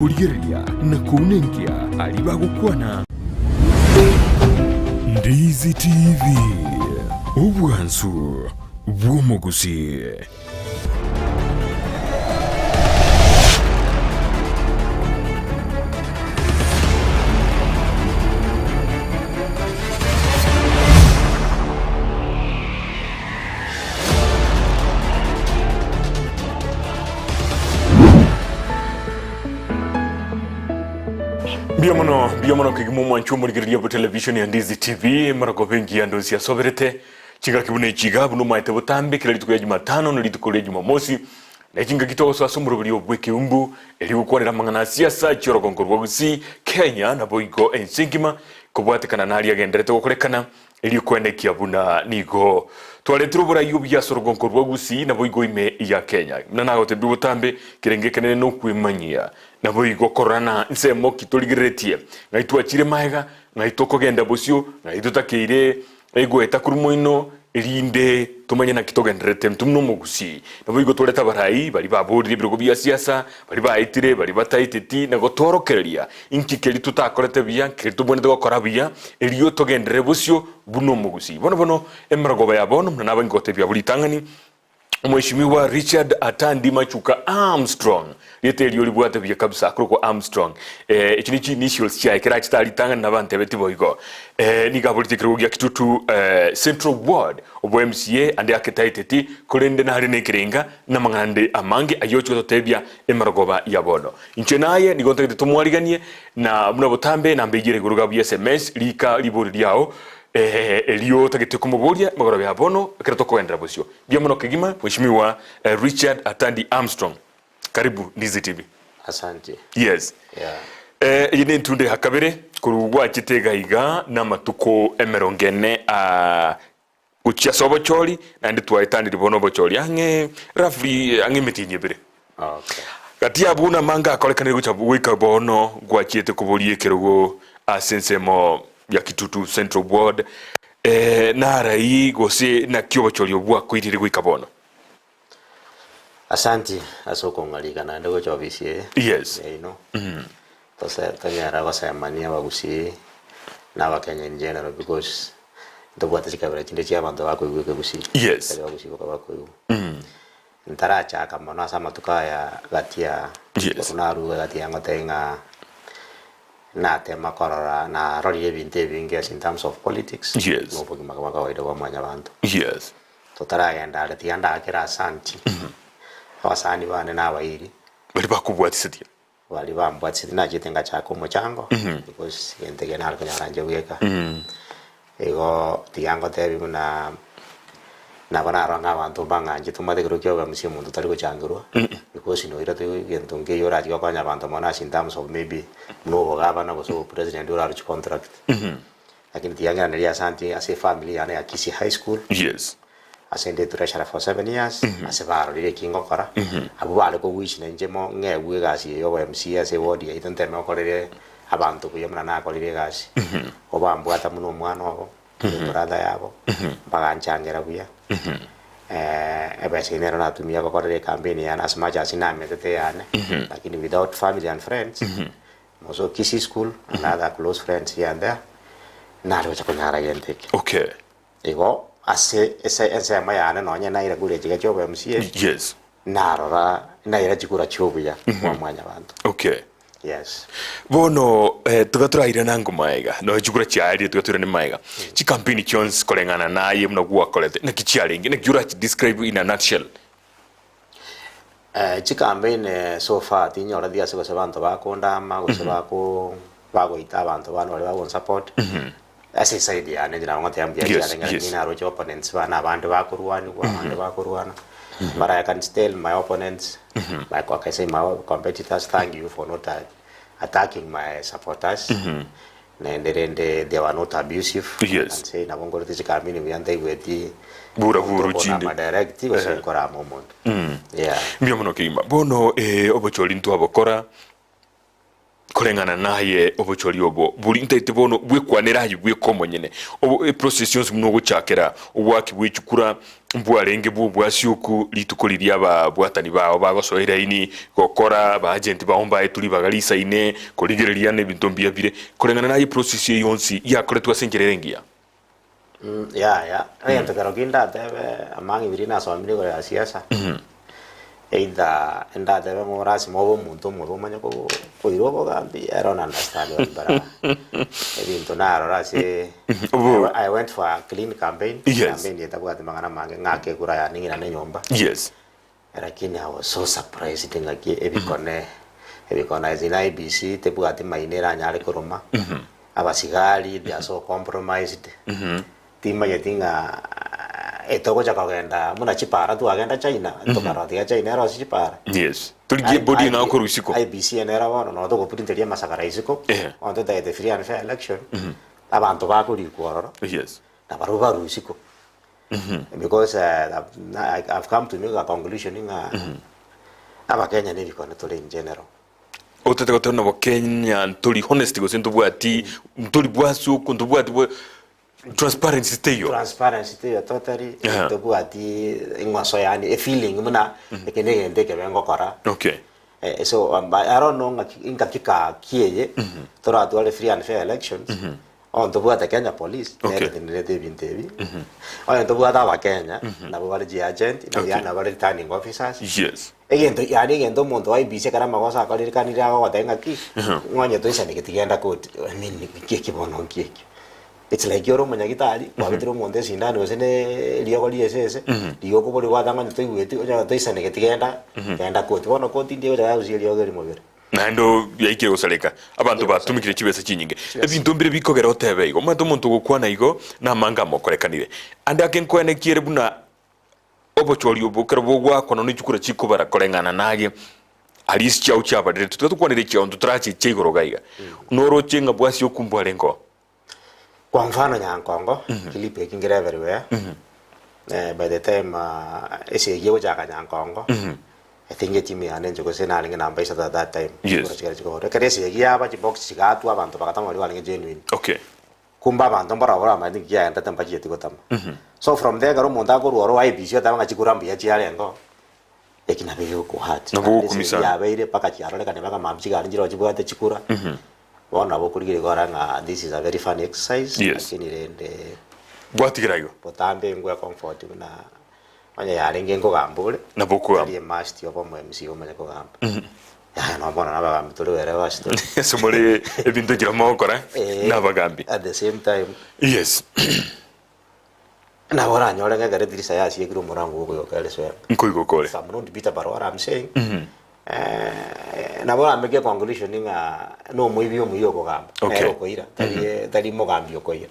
Korigereria na kounenkia aria bagokwana. Ndizi TV, obwansu bw'omogusii. Mbuya mono, mbuya mono kegima omwanchi omorigereria bwe television ya Ndizi TV, marogoba engiya ndonsi asoberete chingaki buna echi iga buna omaete botambe kera rituko ria Jumatano na rituko ria Jumamosi na chingaki togosoa ase omoroberio bw'ekeumbu erio gokwanera amang'ana a siasa chi'orogongo rwa Gusii, Kenya naboigo ense engima kobwatekana naria agenderete gokorekana Erio koenekia buna nigo twaretire oborai obuya ase orogongo rwa Gusii naboigo ime ya Kenya. Buna nagotebire botambe, ekerengo ekenene nokwemanyia, naboigo kororana nsemo ki torigereretie, ng'ai twachire maega, ng'ai tokogenda bosio, ng'ai totakeire goeta korwa moino, erinde tomanye naki togendererete intwe buna omogusii. Naboigo twarete abarai baria baborire ebirogo bia siasa, baria baetire, baria bataeteti, na gotworokereria inki keria totakorete buya, nkeria tobwenerete gokora buya, erio togenderere bosio buna omogusii. Bono bono emerogoba ya bono buna naba ingotebia abwo ritang'ani, Omweshimiwa Richard Atandi Machuka Armstrong, rieta erio ribwate buya kabisa, akorokwa Armstrong. Eh, echi ne chi-initials chiaye, ekero achete aria ritang'ani nabantebeti boigo. Eh, nigo aboreti ekerogo gia Kitutu eh, Central Ward, obo MCA ande aketaeteti, korende nare nekerenga namang'ana ande amange ayio ochia gototebia emarogoba ya bono. Inche naye nigo ntagete tomwariganie, na buna botambe nambeiyere igoro iga buya sms, rika ribori riao, eh, erio otagete komoboria magoroba ya bono ekero tokogenderera bosio. Mbuya mono kegima Mheshimiwa Richard Atandi Armstrong. Karibu Ndizi TV. Asante. Yes. Yeah. Eh, eye nentunde ya kabere korwa gwachete iga iga namatuko emerongo ene ah, gochia ase obochori naende twaetanire bono obochori ang'e roughly ang'e emetienyi ebere. Okay. Gati abwo namange akorekanire gocha goika bono gwachiete koboria ekerogo ase ensemo ya Kitutu Central Ward eh, narai gose naki obochori obwo bwakoirire goika bono? Asanti ase okong'arika naende gocha ofisi eye Yes. yaino tose tonyare gosemania abagusii na abakenya in general because ntobwate chikabira chinde chia abanto bakoigwa ekegusii Yes. tari abagusii boka bakoigwa. Ntarachaka mono ase amatuko aya gati ya Yes. korwa narure gati ya ngotebia ng'a natema korora narorire ebinto ebinge as in terms of politics Yes. na obogima bwa kawaida bwa mwanyabanto. Yes. Totaragenda are tiga ndakere asanti abasani bane na abairi. Baria bakobwatisetie. Baria bambwatisetie nachete ngachaka omochango because egento ekeria nare konyora inche bweka. Igo tiga ngotebi buna nabo narora ng'a abanto mbang'anchete omanyete ekero kia obomusia omonto tari gochangerwa because noira to egento nkeiyo orachie gokonya abanto mono as in terms of maybe buna obogabana gose obopresident oraruche contract. Lakini tiga ng'iranerie asanti ase efamiri yane ya Kisii High School, Yes. ase nde treasurer for 7 years, ase barorire eki ngokora, abwo bare kowish na inche mo ng'egwe egasi eye yobo MCA ase eward yaito nteme gokorera abanto buya buna nakorire egasi. Igo bambwata buna omwana obo, ebrother yabo, baganchangira buya. Ebesa eyio nero natumia gokorera ecampaign yane as much as nametete eyane, lakini without family and friends, Also Kisii school and other close friends here and there nare gocha konyara gento eke. Okay. Igo ase ase ensemo yane nonye naira kura echiga chia obo MCA Yes. narora naira chikura chia obuya bwa mwanyabanto. Okay. Yes. Bono eh, tiga torairane ango maega nonya chikura chiaerire tiga toirane maega chikampeni chionsi koreng'ana naye buna gwakorete naki chiarenge naki orachi describe in a nutshell Chikampeini so far tinyoreti ase gose abanto bakondama gose bako bagoita abanto bane baria bagonsupport ase eside yane inche nabo ngoteba mbuya Yes, chiarenge yes. lakini naroche opponents bane abande bakorwaniwa abande bakorwana but I can tell my opponents my I can say my competitors thank you for not attacking my supporters Naende rende they were not abusive. Yes. I can say nabo nkorete chikamini buya ntaigweti Bura omonto buru chinde. okonama direct gose nkorama omonto. Yeah. Mbuya mono kegima. Bono eh, obochori ntwabokora koreng'ana naye obochori obo bori ntaete bono bwekwanera aye bweka omonyene obo eprocess yonsi buna ogochakera ogoaki bwe chikura. Mbwarenge bw'obwasioku rituko riria ababwatani bao bagosoa eraini gokora, abaagenti bao mbaetwe ribaga risaine korigereria na ebinto mbuya bire. Koreng'ana naye process eye yonsi yakoretwe ase enchera ere engiya? Yaya, egento kero ki ndatebe among biria nasomire igoro ya siasa, either ndatebe ng'a lasima obe omonto omobe omanye koira obogambi, I don't understand what but ebinto narora ase I went for a clean campaign, campaign etabwati mang'ana mange ng'ake ekura yane ng'irane nyomba. Lakini I was so surprised ng'aki ebikone ebikone as in IEBC tebwati maino eranyare koroma, abasigari they are so compromised, timanyeti ng'a etogocha kogenda buna chipara twagenda China, tokarora tiga China erosie chipara. Yes. Torigie body ng'a okorwa isiko. IEBC ene ero bono nabo togoprinteria amasakara isiko, Ehe. bono totagete free and fair election, abanto bakorikwa ororo, Yes. nabarobwo barwe isiko. Because I've come to make a conclusion ng'a Abakenya nebikone tore in general. Otete goteba nabo Kenya ntori honest gose ntobwati ntori bwasuku ntobwati bwa transparency teiyo. Transparency teiyo totally, Aha. ntobwati eng'waso yaani e feeling buna eke negento ekebe ngokora. Okay. Eh, so I don't know ng'aki ingaki ka ki eye toratware free and fair elections. Bono ntobwate Kenya Police, Okay. nere etenenerete ebinto ebi. Onye ntobwate Abakenya, nabo bare chiagent, nabo Okay. yaani nabo bare returning officers. Yes. Egento yaani egento omonto wa IEBC ekero amagoso akorire kanire agogotebia ng'aki, ng'onye toisaneke tigenda koti. I mean nki eki bono nki ekio? It's like ore omonyagitari, kwabetire omonto esindano gose ne eriogo ria esese, rigo okobori gwateba ng'a onye toigweti, onye toisaneke tigenda, genda koti. Bono koti ndiye egocha yarusia eriogo eri mobere. Naende yaikire gosareka, abanto batumikire chibesa chinyinge. Ebinto mbire bikogera otebe igo. Omanyete omonto ogokwana igo, namange amokorekanire. Ande ake nkoenekie ere buna obochori obo ekero bogoakwa nonya chikura chikobara koreng'ana naye, aria ase chiao chiabarire, tiga tokwanere echiao intwe torachiche igoro iga iga. Noroche ng'a bwasi okwo mbwarenge oo. Kwa mfano Nyankongo, clip eki nkere everywhere, by the time esegi egochaka Nyankongo, I think etimu yane inche gose narenge namba isato at that time, Yes. chikura chikare chikogorwa. Ekero esegi yaba chibox chigatwa abanto bagatama baria barenge genuine. Okay. Kumbe abanto mbaro baramanyete nki kiagendete mbachieti gotama. So from there ekero omonto akorwa oro IEBC oteba ng'a chikura mbuya chiarenge oo, eki nabo egegokohurt. Nabo Naende ogokumisa. esegi yabeire mpaka chiarorekana mpaka mambia chigari nchiroo chibwate chikura. Bono nabo okorigereria kora ng'a this is a very funny exercise, Yes. lakini rende Gwatigera igo. botambe engwe comfort buna onye yarenge nkogamba ore, Nabo okogamba. tari emust obe omo MC omanye kogamba. Yaya no bono nabagambi tore wherever ase tore. Ase more ebinto ekero mogokora Eh, nabagambi. At the same time, Yes. nabo oranyore ng'a ekero edirisa yasiekire omorango ogoyoka ere swema. Nkoigoka ore. So I'm not bitter but what I'm saying, eh, nabo orameke conclusion ng'a nomoibi omuya okogamba, Okay. nere okoira, tari tari mogambi okoira.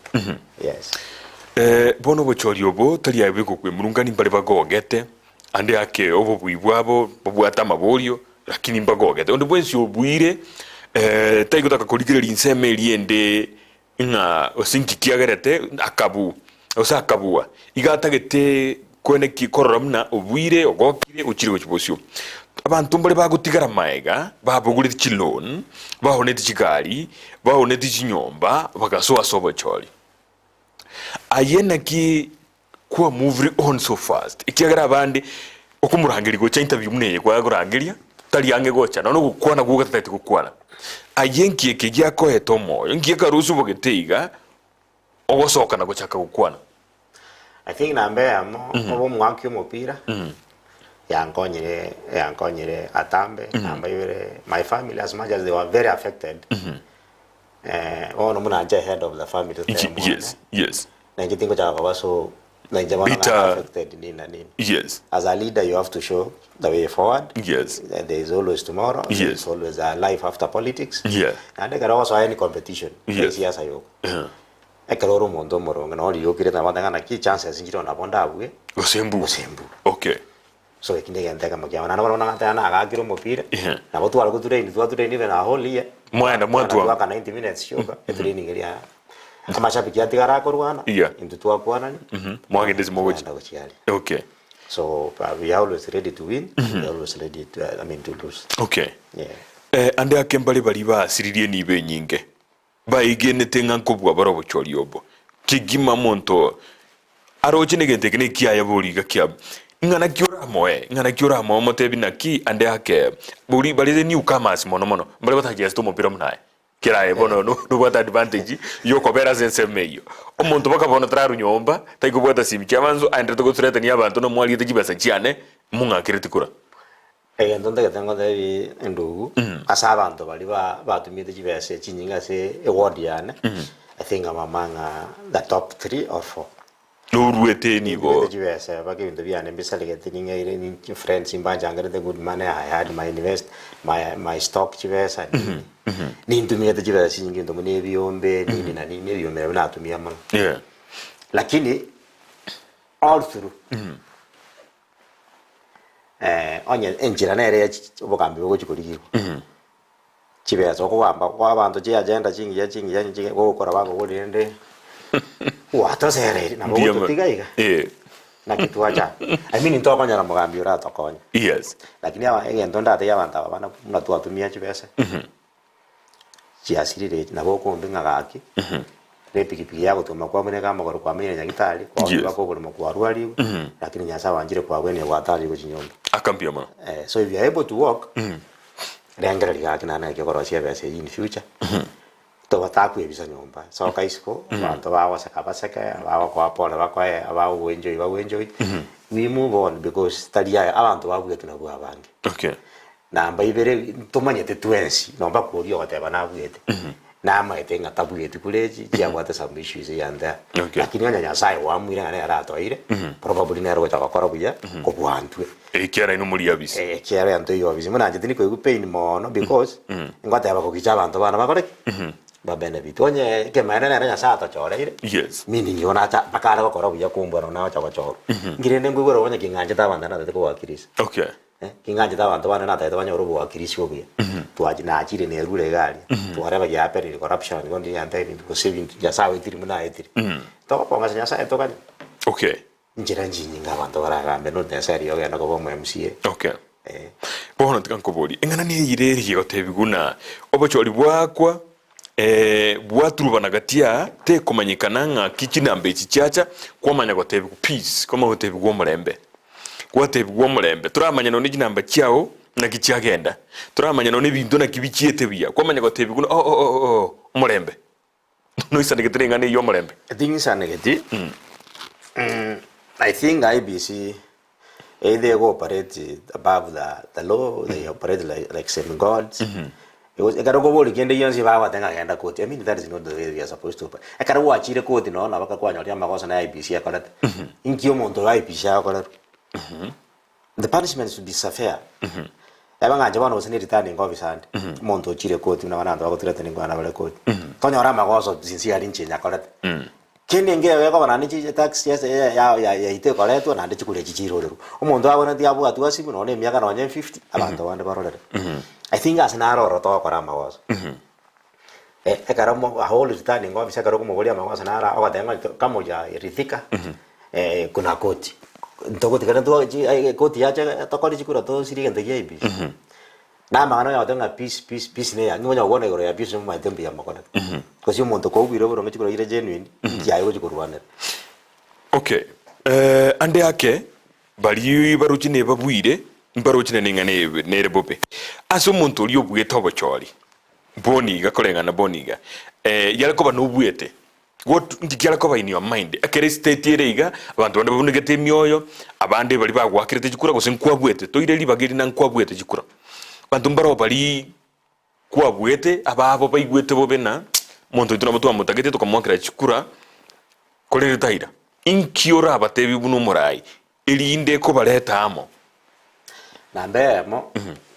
Yes. Eh, bono obochori obo tari aye bweka okwemurungania mbare bagogete, ande ake obobui bwabo bobwate amaborio, lakini mbagogete. Onde bwensi obuire, eh, taigotaka korigereria ensemo eria ende Ng'a gose inki kiagerete akabu, gose akabua, iga atagete kwene ki korora buna obuire, ogokire, ochire gochia bosio. Abanto mbare bagotigara maega, babogoreti chiloan, baoneti chigari, baoneti chinyomba, bagasoa ase obochori. Aye naki kwa moved on so fast, ekiagera abande okomorangeria gocha interview buna eye kwagorangeria, tari ang'e gocha, nonya ogokwana gwoka tatagete gokwana. Aye nki eke giakoete omoyo, nki ekarusia obogete iga, ogosoka na gochaka gokwana? I think namba eyemo, obe omwaki omopira, yankonyire yankonyire atambe, namba ibere, my family as much as they were very affected, bono buna inche head of the family totebe mwane, Yes, yes. Na inche tingochaka koba so na inche bono Bitter. nare affected nini na nini. Yes. As a leader you have to show the way forward. Yes. There is always tomorrow. There Yes. is always a life after politics. Yeah. Naende ekero ogosoa any competition, Yes. siasa yoka. Yeah. Ekero ore omonto omoronge nabo riokire nabo ng'a naki chances nchire nabo ndabue Gose mbu. gose mbue. Okay. So eki negento ekemo kiabo. Naende bono nagoteba nagakire omopira, Yeah. nabo tware gotrain, twatrain even a whole year. Mwaenda mwatwama. Twaka 90 minutes chioka, etraining eria amashabiki atigara akorwana, Yeah. intwe twakwanani, Mwagenda ase mogochia. twagenda gochia aria. Okay. So we are always ready to win, we are always ready to, I mean to lose. Okay. Yeah. Eh, ande ake mbare baria basiririe enibo enyinge, baigenete ng'a nkobua bare obochori obo. Kegima omonto. Aroche negento eke nekiaye bori iga kiabu. Ing'ana ki oramoe? Ing'ana ki oramoe omotebi naki ande ake bori bare the new comers mono mono mbare batachiasete omopira buna aye. Kera aye bono nobwate advantage yokobera ase ensemo eyio. Omonto mpaka bono tararwa nyomba, taikobwata simu chiabanso aenderete gothreatenia abanto na mwariete chibesa chiane mong'akereti kura. Egento ntagete ngotebi endugu, ase abanto baria ba batumiete chibesa chinyinge ase eward yane, I think I'm among the top three or four. Noruete nigo. Ntumiete chibesa mpaka ebinto biane mbisaregete ning'eire ninche friends mbanchangerete good money, I had my invest my my stock chibesa nini. Nintumiete chibesa chinyinge ebinto buna ebiombe nini na nini ebiombe nabio natumia mono. Yeah. Lakini all through onye enchera nere ya obogambi bogochi korigigwa, chibesa okogamba kwa abanto chiagenda chingiya chingiya chingiya gogokora bakogorire rende gwatosereiri nabo Mbuya mo- ogototiga iga Eh, naki twacha I mean ntokonyora mogambi oratokonye yes. lakini aba egento ndatebie abanto aba bana buna twatumia chibesa Chiasirire nabo okombe ng'a gaki, na epikipiki yagotoma kwabuneka amagoro kwamenyire nyagitari, kwaonigwa Yes. mpaka oboremo kwarwarigwe, lakini Nyasae oanchire kwagwenia gwatarire gochia nyomba. Aka mbuya mono. Eh, so if you are able to walk, rengereria gaki naende naki okorosia ebesa eyio in future, toba takwebisa nyomba, soka isiko, abanto bagoseka baseke, abagokoa pole bakoe, abagoenjoy bagoenjoy, we move on because tari aya abanto babuetwe nabwo abange. Okay. Namba ibere, ntomanyete twensi, nomba koria ogoteba nabuete, namaete ng'a tabueti kure echi, chiabwate some issues here and there. Okay. Lakini onye Nyasaye oamuire ng'a nere atoeire, probably nere ogocha gokora buya kobua intwe. Ekiara inwe moria abisi. Eh, ekiara intwe eywo obisi. Buna inche tindi koigwa pain mono because, ngoteba kogicha abanto bane bakore ki? Ba benefit. Onye ekemanyererio nere Nyasaye atochoreire, Yes. meaning igo nacha mpaka are gokora buya kombua nonye nagocha gochorwa. Inki rende nkoigwera onye king'anchete abanto natete kobawakilisa. Okay. King'anchete abanto bane natagete banyore obowakilishi obuya, twachi nachire nerure iga aria, twareba giaperire corruption igo ndinya ntebi gose ebinto Nyasaye oetiri buna aetiri. Togokonga ase Nyasaye toganye. Okay. Inchera nchinyinge abanto baragambe not necessarily ogende koba omo MCA. Okay. Eh. Bono tiga nkoborie, eng'ana neyire ere egotebi buna obochori bwakwa bwaturubana gati aa, tekomanyekana ng'aki chinamba echi chiacha, kwamanya gotebigwa peace, kwamanya gotebigwa omorembe. Gwatebigwa omorembe, toramanya nonye chinamba chiao naki chiagenda, toramanya nonye ebinto naki bichiete buya, kwamanya gotebigwa buna oh oh oh oh omorembe. Noisanegete neng'ana eyio omorembe? Ting'isanegeti, I think IEBC either ego operate above the, the law, they operate like, like semi gods. Because ekero okoboria kende gionsi bagoteba ng'a genda koti, I mean that is not the way we are supposed to operate. Ekero gwachire koti nonye nabo kwanyorire amagoso na IEBC ekorete, inki omonto oyo IEBC agokorerwa? The punishment should be severe. Eba ng'a inche bono gose ne returning officer ande, omonto ochire koti buna abanto bagothreaten nkwana bare koti, tonyore amagoso sincerely inche nyakorete. Kende nkere gekoba naende chi tax ase ya- ya- ya- yaito ekoretwa naende chikura echi chirorerwe. Omonto abwenerete abwatwe asibwe nonye na emiaka nonye 50, abanto bande barorere. I think ase naro ororo togokora amagoso. Ekero mo a whole returning officer ekero okomoboria amagoso naro ogoteba ng'a kama hujaridhika kuna koti. Ntogotigana twa chi koti yacha tokore chikura tosirie egento gia IEBC. Na amang'ana onya goteba ng'a peace peace peace neya ng'a onya gokwana igoro ya peace omanyete mbuya mokorete. Gose omonto kwaubire oboronge chikura chire genuine, inki aye ogochi korwanera. Okay, ande ake baria baroche nebabuire, mbaroche naende ng'a nere bobe. Ase omonto oria obuete obochori, boniga koreng'ana boniga, yare koba nobuete, what nki kiare koba in your mind? Ekero estate ere iga, abanto bande babunegete emioyo, abande baria bagoakerete chikura gose nkwabuete, toire ribaga eri na nkwabuete chikura. Abanto mbaroo baria kwabuete, ababo baigwete bobe na omonto oito nabo twamotagete tokamoakera chikura, korende taira. Inki orabatebie buna omorai, erinde kobareta amo? Namba eyemo,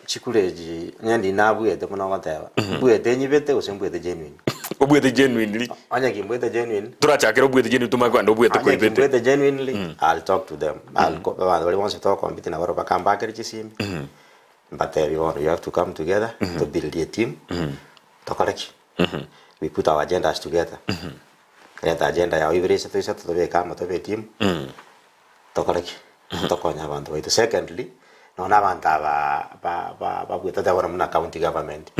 chikura echi onye ndiri nabuete buna ogoteba, mbuete nyibete gose mbuete genuine? Obuete genuinely. Onye kimbuete genuine, Torachakere obuete genuine tomanye kogenda obuete onye koibete. kimbuete genuinely, I'll talk to them. I'll co- abanto baria bonsi tokompete nabo bakambakere chisimi, mbatebie bono you have to come together, to build a team, tokore ki? We put our agendas together. Reta agenda yao ibere isato isato tobeke amo tobe etimu, tokore ki? Tokonye abanto baito. Secondly, nonya na abanto aba ba- ba- babuete totebe bono buna county government,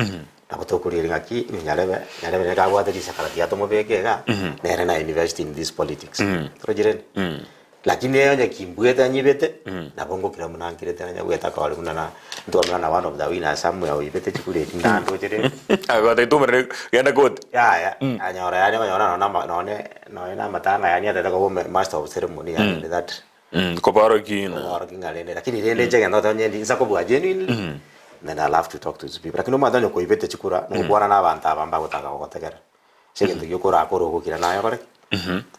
nabo tokorigereria ng'aki Nyarebe, Nyarebe nere kabwate risakara tiga tomobeke iga, nere na invest in this politics. Torochi rende? Lakini eye onye kimbuete anyibete, nabo ngokira buna nkirete onye bwete akore buna na ntwamera na one of the winners somewhere oibete chikura echi ndandoche rende. Agotebia tomerere genda koti. Yaya, anyora yaani okonyora nonye nama nonye nonye na amatanga yaani atete koba ome master of ceremony yaani that Kobaro ki na. Kobaro ki ng'a rende lakini rende inche egento ngoteba onye ndi insa kobua genuinely, then I'll have to talk to these people. Lakini omanyete onye koibete chikura, nokwana na abanto aba mbagotaka gogotegerera. Ase egento gia okorakore ogokira naye okore ki?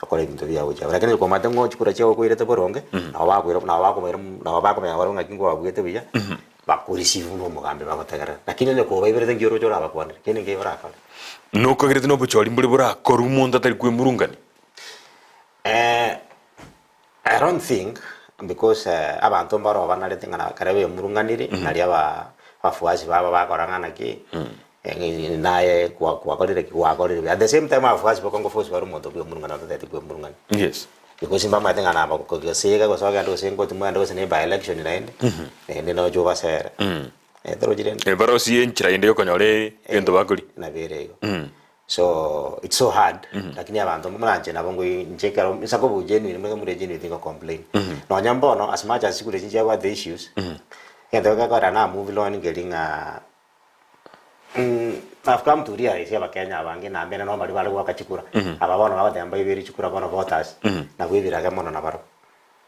Okore ebinto biago gochia abwo. Lakini onye komanyete ng'a chikura chiago okoirete boronge, nabo bakoira nabo bakobaira nabo bakomanya barabwo ng'aki nkwabuete buya, bakoreceive buna omogambi bagotegerera. Lakini onye kobaiberete nki oroche orabakwanere? Kende nkeiyo orakore. Nokagerete nobochori mbore borakorwe omonto atari kwemurungania? I don't think because abanto mbaro banarete ng'a ekero bemurung'anire nario aba abafuasi babo bakora ng'a naki naye kwa kwakorire ki gwakorire buya. At the same time abafuasi boko nkoforce bare omonto bwemurung'ana otatageti kwemurung'ania. Yes. Because mbamaete ng'a naba gose gose ogende gose nkoti mwende gose ne by election naende, naende noche obasere. Torochi rende? Barosie enchera ende yokonyora egento bakoria. Nabo ere igo. So it's so hard lakini abanto moranche nabo ngoi inche ekero insa kobu genuine muna mure genuine tingo complain nonya mbono as much as chikura echi nchiabwate issues egento gekogera na move on nkeri ng'a I've come to realize abakenya abange naende nabo baria bare goaka chikura aba bono bagoteba mbaibere chikura bono voters nabwo ebirage mono nabarobwo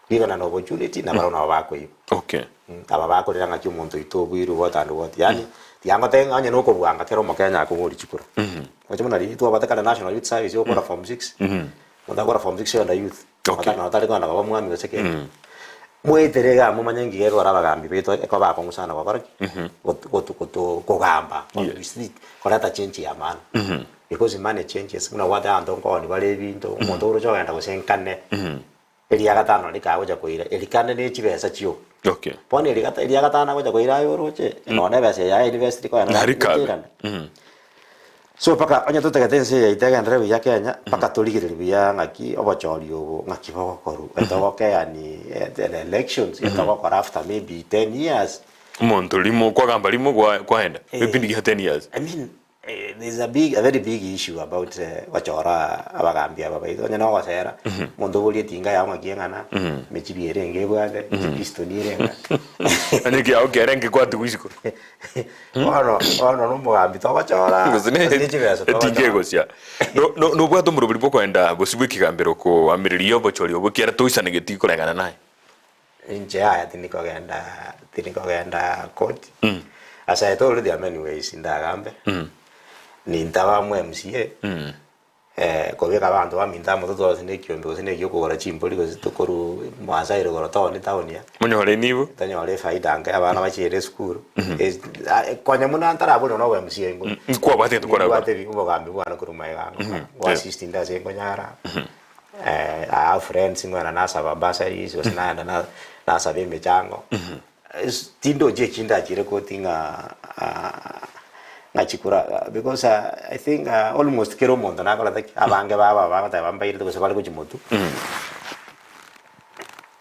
given an opportunity nabarobwo nabo bakoiba. Okay. Aba bakorera ng'aki omonto oito obuirwe what and what yaani tiga ngotebie ng'a onye nokobwanga kera omokenya akoboria chikura. Oche buna riria twabate kare national youth service ogokora form six, omonto agokora form six ogenda youth, Okay. nonye tari kogenda koba omwami gose kende. Mwetere igaa momanye nki gekogera abagambi baito ekoba akong'u sana gokora ki? Got- gotu gotu kogamba Yes. koreta change ya maana. Because money changes, buna obwate abanto nkooni bare ebinto, omonto oroche ogenda gose nkane. Eria gatano rikagocha koira eri kande ne chibesa chioka. Okay. Bono eri gata eria gatano agocha koira aye oroche, nonya ebesa eye yaye university koyana Nari kabe. gocherana. So mpaka onye totagete ense eye yaito egenderere buya Kenya, mpaka torigererie buya ng'aki obochori obo ng'aki bogokorwa, etogokeani elections, etogokora after maybe ten years. Omonto rimo kwagamba rimo gwa kwaenda Eh. ebipindi gia 10 years. I mean, There's a big, a very big issue about gochora abagambi aba baito. Onye nogosera, omonto oborie etinga yao ng'aki eng'ana, emechibi ere enga ebwate, chipistoni ere enga. Onye ekiao kiare nkekwati isiko. Bono, bono na omogambi togochora, Gose ne gose ne chibesa etinga togochora. egosia. No- no- Nobwate omorobori bw'okoenda bosio bw'ekegambero koamireria obochori obwo ekiagera toisanegeti koreng'ana naye. Inche yaya tindikogenda tindikogenda court as I told you there are many ways ndagambe nintaba mo MCA kobeka abanto baminto amo totware gose na ekiombe gose na egiokogora chimbori gose tokorwa Maasai igoro tooni town aa Monyore nibo. tonyore efaida nke abana bachiere esukuru konya buna ntaraborwa na obo MCA ingo Nkwabwate egento kwarabora. nimbwate obogambi bwane korwa magega ngwa assist inde ase nkonyara. I have friends ng'ina nasaba bursaries gose naenda na nasaba emechango tindochi eki ndachire koti ng'a ng'a chikura because I think almost kera omonto nakorete ki abange babo aba bagoteba mbairete gose bare gochia motwe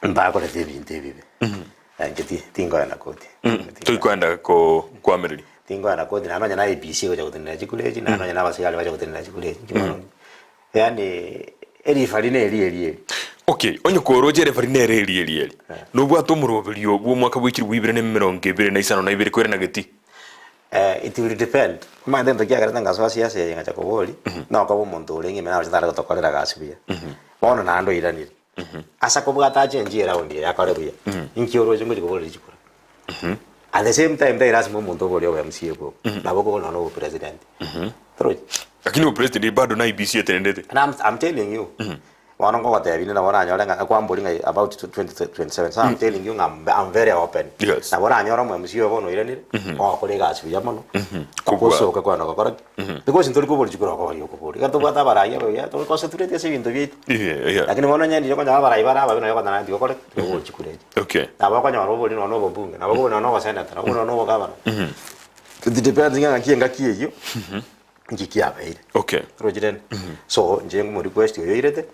mbakorete ebinto ebibe inche ti tinkoenda koti. Toikoenda ko koamereria. Tinkoenda koti naende onye na IEBC egocha gotenena chikura echi naende onye na abasigari bacha gotenena chikura echi inche bono. Yaani erifari neri eri eri. Okay, onye koroche erefari nere eri eri eri, nobwate omoroberio bw'omwaka bwe chilifu ibere na emerongo ebere na isano na ibere koirana geti? It will depend. Omanyete egento kiagerete ngasoa siasa eye ngacha koboria, nokoba omonto orenge ime naroche tare gotokorera gasi buya. Bono naende oiranire. Ase akobwata achenchie eround eye akore buya, inki oroche ngochia koboria chikura? At the same time tari lasima omonto oborie obe MCA bwoka, nabo okobora nonya na obopresident. Torochi? Lakini obopresident bado na IEBC etenenete. And I'm, I'm telling you, bono ngogotebia inde nabo oranyore ng'a kwambori ng'a about 2027 so I'm telling you ng'a I'm, I'm very open. Yes. Nabo oranyore omo MCA obo bono oiranire, ogokora egasi buya mono, Kobua. ogosoka kwana gokora ki? Because ntori koboria chikura okoboria okoboria. Ekero tobwate abarai ababuya, tore concentrate ase ebinto biaito. Yeah, yeah. Lakini bono onye ndire okonyora abarai bare ababe nonye okonyora tiga okore ki? Tiga oborie chikura echi. Okay. Nabo okonyora oborie nonya na obobunge, nabo okoboria nonya na oboseneta, nabo okoboria nonya na obogavana. It depends ng'a ng'aki engaki eyio, nki kiabeire. Okay. Oroche rende? So, inche ngomo request oyo oirete,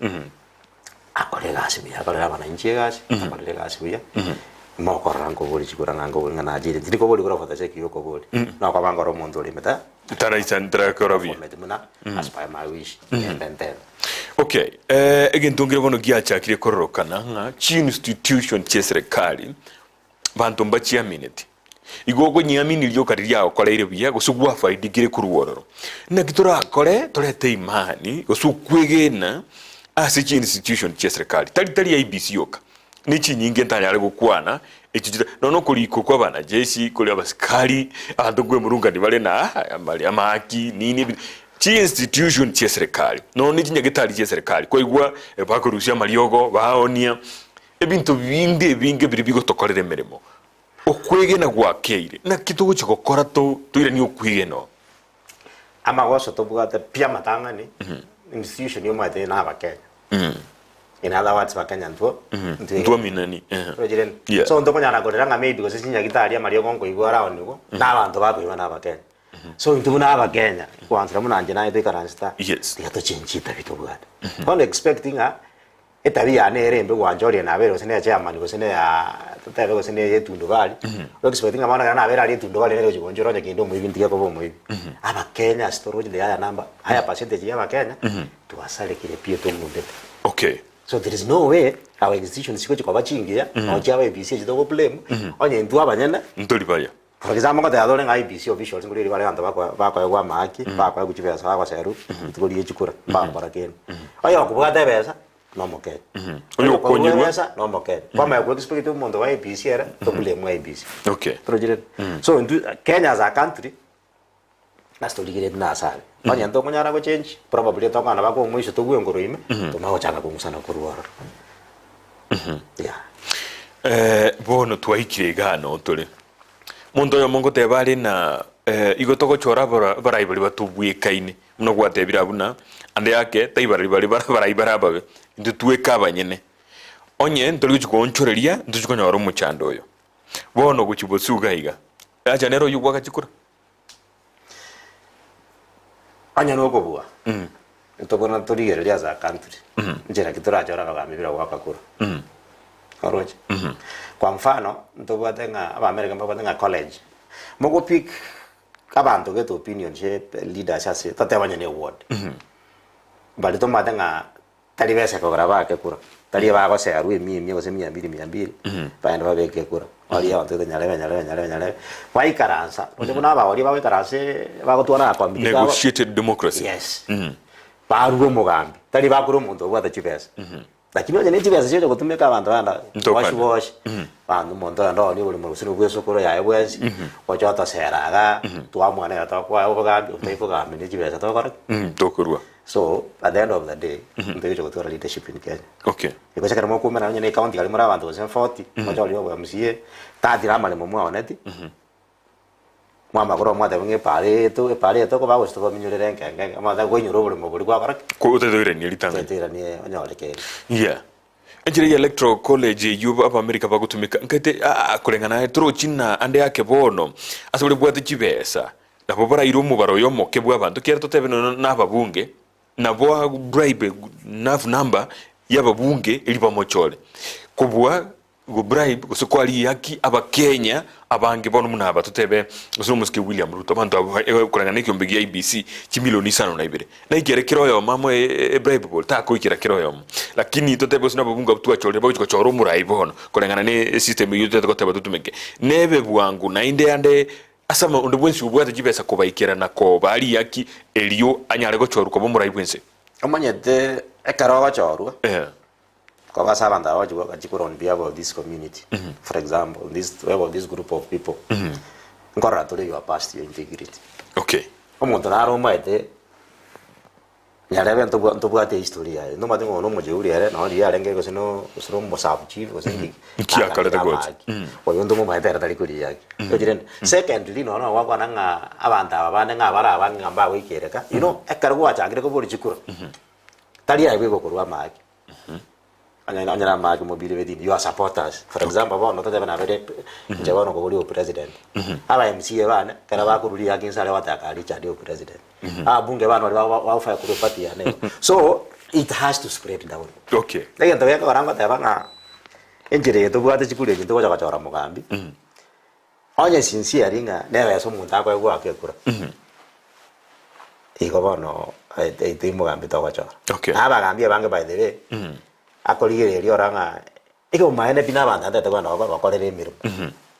akore egasi buya, akorere abananchi egasi, akorere egasi buya, mokorora nkoboria chikura ng'a nkoboria ng'a nachire, tindi koboria kura for the sake ya okoboria, nokoba nkore omonto oremete Taraisa tarakora buya. performeti buna as per my wish, ngende ntebe. Okay. Okay, eh, egento nkere bono giachakire kororokana ng'a chiinstitution chia eserekari banto mbachiamineti. Igo okonyiamini rioka riria agokoreire buya gose gwafaidikire korwa ororo. Naki torakore torete imani gose okwegena ase chiinstitution chia eserekari tari tari IEBC yoka ne chinyinge ntanyare gokwana echi chire nonya okorikwa kwa abanajeshi kore abasikari abanto nkwemurungani bare na amari amahaki nini ebi chiinstitution chia eserekari nonya ne chinyagetari chia eserekari kwaigwa bakorusia amariogo baonia ebinto binde ebinge biria bigotokorera emeremo. Okwegena gwakeire, naki togochia gokora to toiranie okwegena oo? Amagoso tobwate pi amatang'ani, institution omanyete na abakenya. In other words bakenya ntwo ntwegene. Ntwaminani, ehe. Rochire? Yeah. So ntokonyara korera ng'a maybe gose chinyagitari amariogo nkoigwa araonigwa, na abanto bakoigwa na abakenya. So intwe buna abakenya, kwanzera buna inche naye toikaransete aa, Yes. tiga tochenchie etabi tobwate. Bono expect ng'a Etabi yane ere embe gwancha oria nabere gose neya chairman gose neya totebe gose neye etundubari, o expect ng'a bono ekero nabere aria etundubari nere ogochi gonchora onye kende omoibi ntige koba omoibi. Abakenya ase toroche the higher number, higher percentage ya abakenya, twasarekire pi etogundete. Okay. So there is no way our institutions chigochi koba chingiya, nonye chiaba IEBC echi togo blame, onye intwe abanyene, Ntori baya. For example, ngoteba tore ng'a IEBC officials nkorigereria bare abanto bako bakoegwa amahaki, bakoegwa chibesa bagoserwa, rituko rie chikura, mbakora kende. Oyo okobwata ebesa, na omokenya. Oyo Oyo okorua okonyerwa. ebesa, na omokenya. Kwamanya ko expect omonto wa IEBC ere, to blame IEBC. Okay. Torochire? So intwe, Kenya as a country, ase torigeretie nase abe. Onye ntokonyara go change, probably tokogenda mpaka omoiso togwe enkoro ime, tomanye gochaka kong'usana korwa ororo. Yeah. Eh, bono twaikire igaa noo tore. Monto oyomo ngoteba are na eh, igo togochora abara abarai baria batobwekaine, buna gwatebire abwo buna ande ake taibarari baria bara abarai bare ababe, intwe tweke abanyene. Onye ntori gochia koonchoreria, ntochi konyora omochando oyo. Bono gochia bosio iga iga, acha nere oyio gwaka chikura. Onye nokobua, ntobwenerete torigererie as a country, nchera ki torachore abagambi bira goaka kura. Oroche? Kwa mfano, ntobwate ng'a Abaamerica mbabwate ng'a college, mogo pick abanto gete opinion chie leaders ase totebe onye ne eward, baria tomanyete ng'a Tari besa ekogera baake kura, tari ebagoserwa emia emia gose mia mbiri mia mbiri, bagende babeke ekura. Baria abanto gete nyarebe nyarebe nyarebe nyarebe, baikaransa, roche buna abaoria bagoikaransa bagotwara agakomiti kabo. Negotiated democracy. Yes. Barure omogambi, tari bakure omonto obwate chibesa. Lakini onye ne chibesa chiocha gotumeka abanto bagenda Ntokana. wash wash, abanto omonto ogenda oonie oboremo gose na bwesokoro yaye bwensi, gocha otosera igaa, twamwana iga tokoa obogambi, otai bogambi ne chibesa tokora ki? Tokorua. So at the end of the day ntoigocha gotwara leadership in Kenya. Okay. Because ekero mokoumera onye ne ecounty aria more abanto gose 40, mochore obo MCA, tatire amaremo mwaoneti, mwamagoro mwateba ng'a epara eyeto epara eye tokoba gose tobaminyorere enke enke enke, mwateba koinyora oboremo boria gwakora ki? Ko otatoirania ritang'ani. Otatoiranie onyore kende. Yeah. Enchera ya electoral college eyio Abamerika bagotumeka nkaete aa koreng'ana aye torochi na ande ake bono ase baria bwate chibesa nabo baraire omobaro oyo omoke bw'abanto ekiagera totebe nonya na ababunge nabo a bribe enough number y'ababunge erio bamochore kobua go bribe gose koaria haki abakenya abange bono buna aba totebe gose omosike William Ruto abanto abwo koreng'ana na ekiombe gia IEBC chimilioni isano na ibere Naikere kera kera oyomo amoe ebribe bori, takoikera kera oyomo. Lakini totebe gose nababunge abwo twachorire bagochia gochora omorai bono, koreng'ana ne esystem eyio totagete goteba totumeke. Nebe bwango naende ande ase ama onde bwensi obwate chibesa kobaikera na kobaa riaki erio anyare gochorwa koba omorai bwense. Omanyete ekero ogochorwa, Eh. koba ase abanto aba bagochia goaka chikura on behalf of this community, for example, this behalf of this group of people, nkorora tore your past, your integrity. Okay. Omonto nare omaete nyarebe ntobwa ntobwate ehistory yaye, ntomanyete ng'a oyo nomojeuri ere, nonye riria arenge gose no gose no omosabu chief gose nki, Nki akarete gocha. amaki. Oyo ntomomaete ere tari koria yaki. Tochire rende. Secondly, nonye nogokwana ng'a abanto aba bande ng'a bare abange ng'a mbagoikereka, you know, ekero gwachakire koboria chikura, tari aye bweka okorwa amaki. Onye onye namake mobiri betini your supporters for example bono totebe nabere inche bono nkobori obopresident aba MCA bane ekero bakorwa riaki inse aria bagoteba kaa Richard obopresident ababunge bane baria bago bagofaya korwa eparty yane igo so it has to spread down. Okay. Egento gekogera ngoteba ng'a enchera eye tobwate chikura echi ntogocha gochora mogambi onye sincerely ng'a nere ase omonto akoegwa goaka ekura. Igo bono intwe imogambi togochora. Okay. Na abagambi abange by the way, akorigereria ora ng'a ekemomaene pi na abanto ntagete kogenda gokora gokorera emeremo.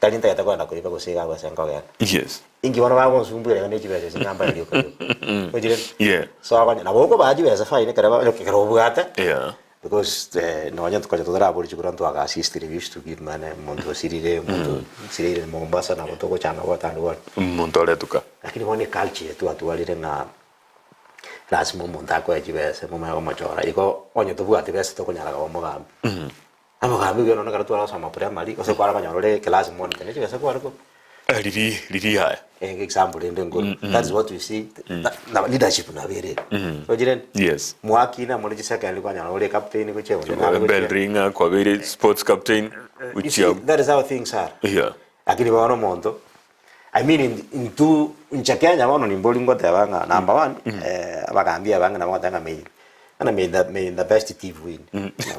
Tari ntagete kogenda koiba gose iga gose nkogenda. Yes. Inki bono bagonsumbwera iga ne chibesa echi ng'a mbae rioka rioka. Ochire? Yeah. So okonya nabo okobaa chibesa fine ekero ba ekero obwate. Yeah. Because nonye konya totarabori chikura ntwaga assistire we used to give money omonto osirire omonto osirire Mombasa nabo togochanga gwatandi bono. Omonto aretuka. Lakini bono eculture eye twatwarire ng'a lasima omonto akoe chibesa momanye komochora igo onye tobwati besa tokonyara koba omogambi. Omogambi oyio nonya ekero tware gosoma primary gose kware konyora ore class monitor ne chibesa kware korwa. Riri riri yaya. Eh, example rende nkoro. That is what we see. Na leadership nabo ere. Ochire? Yes. Mwakina more chisecond kwanyora ore captain gochia onde nare gochia. Bell ringer kwabeire sports captain You see, gochia. that is how things are. Yeah. Lakini bono omonto I mean in, intwe inche Kenya bono nimbori ngoteba ng'a number one abagambi abange nabo bagoteba ng'a may ng'a may the may the best thief win.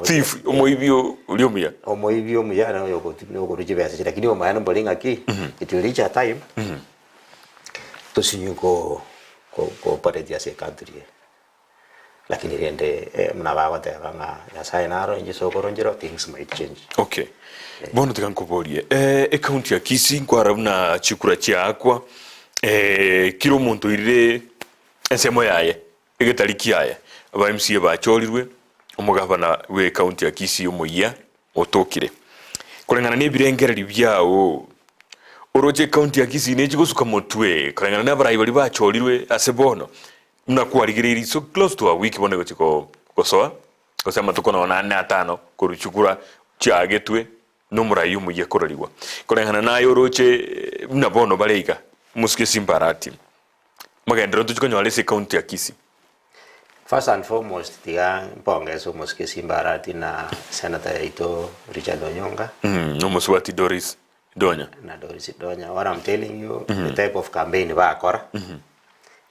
Thief omoibi oria omuya. Omoibi omuya nere oyogotu okorwa chibesa chiria lakini omoyene mbori ng'aki it will reach a time tosinywe ko ko cooperate ase ecountry eye. Lakini rende buna bagoteba ng'a Nyasaye naro inche sokoro nchero things might change. Okay. Bono tiga nkoborie, ecounty ya Kisii nkwara buna chikura chiaakwa, kira omonto oirire ensemo yaye egetari kiaye, aba MCA bachorirwe, omogabana bwe ecounty ya Kisii omoyia otokire. Koreng'ana na ebirengererio biao, oroche ecounty ya Kisii nechi gosuka motwe koreng'ana na abarai baria bachorirwe ase bono, Buna kwarigereirie so close to a week bono egochia gosoa, gose amatuko nonya ane atano korwa chikura chiagetwe na omorai omoyia kororigwa. Koreng'ana naye oroche buna bono bare iga, omosike Simba Arati, magenderero ntochia konyora ase ecounty ya Kisii. First and foremost tiga mpongese omosike Simba Arati na senator yaito Richard Onyonka. Na omosubati Doris Donya. Na Doris Donya, what I'm telling you, the type of campaign bakora,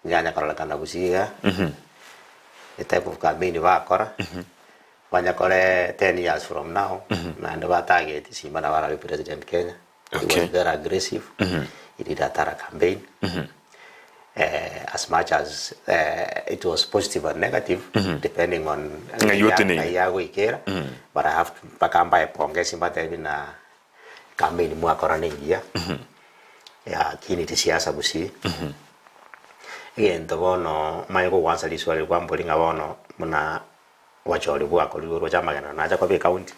Nyanya kororekana gusii iga, the type of campaign bakora, banyakore 10 years from now, naende ba target Simba nabo arabe president Kenya. He was Okay. very aggressive, he did a thorough campaign. As much as it was positive and negative, depending on Ng'ai oteneine. ng'ai agoikera, but I have to mpaka mbae pongezi mbatebi na Campaign mwakora nengiya lakini tisiasa gusii. Egento bono omanye kogwansa riswali riria kwambori ng'a bono buna obochori bwakorirwe oroche amagena nacha koba ecounty.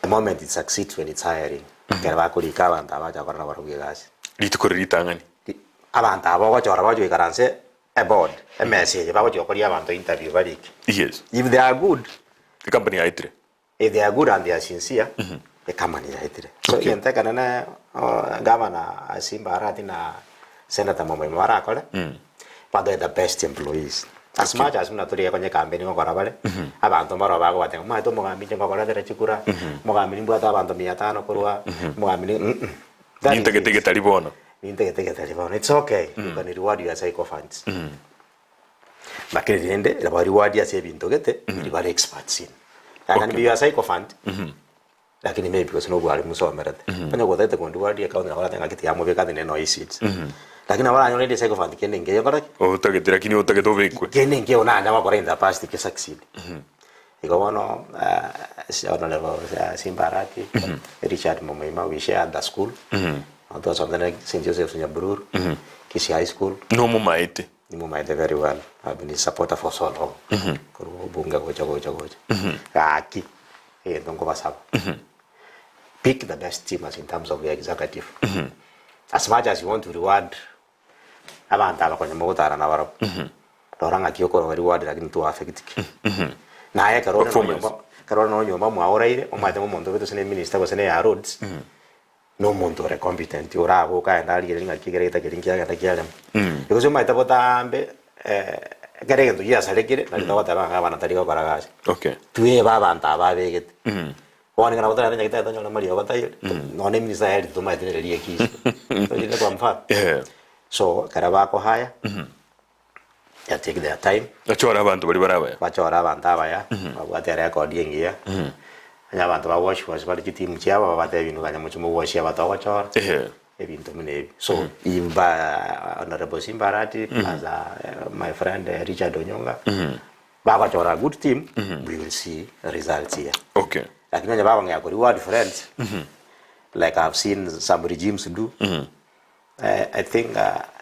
The moment it succeeds when it's hiring, ekero bakorika abanto aba bacha gokora nabarobwo egasi. Rituko riria ritang'ani. Abanto aba ogochora bagochi goikaransa eboard, emesa eye bagochi gokoria abanto interview barike. Yes. If they are good, Ecompany yaetire. If they are good and they are sincere, ekamani yaetire. So Okay. egento ekenene oh, gavana Simba Arati na Senator Momoima barakore, badoe the best employees. As much as buna tori ekonye campaign gokora bare, abanto mbaro bagobatebia omanyete omogambi inche ngokoretera chikura, omogambi nimbwate abanto mia tano korwa, omogambi ni That is Nintagete it. getari bono. Nintagete getari bono. It's okay. You can reward your sycophants. Lakini rende nabo reward ase ebinto gete biri bare experts in. I can be your sycophant lakini maybe gose nobwari mosomerete. Onye gotagete kondi reward account nabo oratebe ng'aki tiga mobeke ase nene oisiche. Lakini nabo oranyore rende sycophant kende nkeiyo okore ki? Otagete lakini otagete obekwe. Kende nkeiyo nanya gokora in the past ge succeed. Igo bono Honourable Simba Arati, Richard Momoima we shared the school. Nabo twasomete St Joseph's Nyabururu, Kisii High School. Nomomaete. Nimomaete very well, I've been his supporter for so long, korwa obunge gocha gocha gocha. Gaki, egento nkobasaba, pick the best team as in terms of your executive. As much as you want to reward abanto aba konya mogotara nabarabwo, rora ng'aki okoroba reward lakini to affect ki. Naye ekero ore Performance. nonyomba, ekero ore nonyomba mwao oraire, omanyete ng'a omonto obe gose ne minister gose ne ya roads, Nomonto ore competent oraboke agende arigererie ng'aki ekere gete keria nkiagenda kiarema. Because omanyete botambe ekero egento giasarekire nari togoteba ng'a abana tari gokora gasi. Okay. Twebe abanto aba abegete. Bono ekero torabe nyagetari tonyore amariogo taiyo, nonya na eminister ya health tomaete nere riekisi. Tochire kwa mfano. Eh. So ekero bakohire, they take their time. Bachore abanto baria bare abaya. Bachore abanto abaya, babwate erecord engiya, onye abanto ba wash wash bare chiteam chiabo babatebie inwe kanya mochie mogwashie aba togochora. Ehe. ebinto buna ebi. So imba Honourable Simba Arati plus my friend Richard Onyonga bagochora a good team we will see results here. Okay. Lakini onye bakong'ea ko reward friends like I have seen some regimes do I think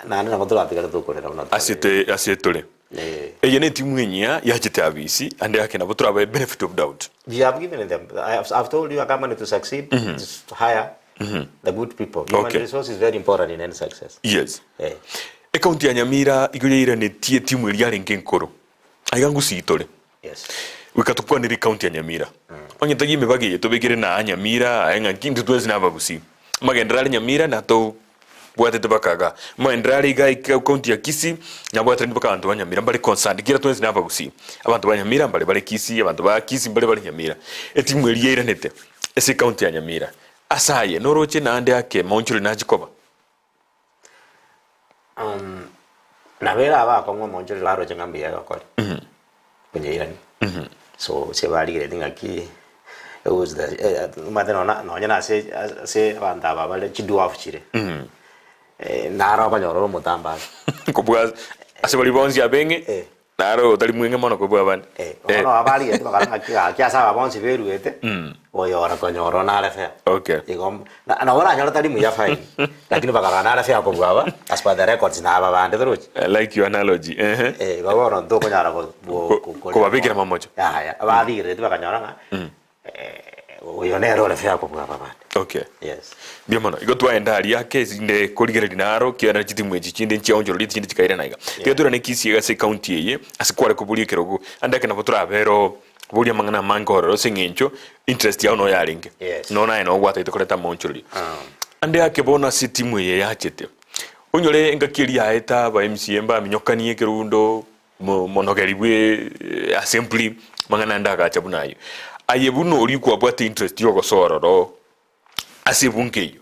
naende nabo toratigare tokorera buna tore. Ase te ase tore. Eh. Eye ne etimu enyia yachete abisi ande ake nabo torabae benefit of doubt. You have given them. I have, I've told you a company to succeed is to hire the good people. Human Okay. resource is very important in any success. Yes. Eh. Ekaunti ya Nyamira igo yairanetie etimu eria yarenge enkoro. Aiga ngusii tore. Yes. Goika tokwanere ekaunti ya Nyamira. Onye tari emebaga eye tobekere na aa Nyamira aye ng'a ki intwe twensi na abagusii. Amagenderero are Nyamira natobwatete mpaka igaa. Amagenderero are igaa ekaunti ya Kisii nabwaterani mpaka abanto ba Nyamira mbare concerned ekiagera twensi na abagusii. Abanto ba Nyamira mbare bare Kisii, abanto ba Kisii mbare bare Nyamira. Etimu eria yairanete ase ekaunti ya Nyamira. Ase aye noroche naende ake maonchoreri nachie koba? Nabo ere abakong'u omonchoreri baroche ng'a mbuya egokora, konyeirania. So ase barigeretie ng'aki who is the omanyete nonya nonye na ase ase abanto aba bare chidwarf chire, naro okonyora ore omotambe ase. Kobua ase baria bonsi abeng'e, Eh. naro otari mweng'e mono kobua abande. Eh, bono abarigeretie bakora ng'aki gaki ase aba bonsi beruete, oyo ore konyora one are fair. Okay. Igo na nabo oranyore tari muya fine, lakini bakarora nare fair kobua aba, as per the records na aba bande torochi. I like your analogy, ehe. Eh, igo bono ntokonyara go- go- Ko- go- kore- kobabekera mamocho. Yaya, abarigeretie bakanyora ng'a oyo nere ore fair kobua aba bande. Okay. Yes. Mbuya mono. Igo twaenda aria ake inde korigereria naro ekiagera chitimu echi chinde nchiaonchoreria chinde chikairana iga. Tiga toirane Kisii iga ase ecounty eye ase kware koboria ekerogo ande ake nabo torabere oo boria amang'ana amange ororo ase eng'encho interest yao noyo yarenge. Yes. Nonya naye noo gwatagete koreta amaonchorerio. Ande ake bono ase etimu eye yachete, onyore engaki eria yaeta aba MCA mbaminyokanie ekerundo Omonogeri bwe assembly mang'ana ande agacha buna ayio. Aye buna oria kwabwate interest yogosoa ororo ase ebunge eyio,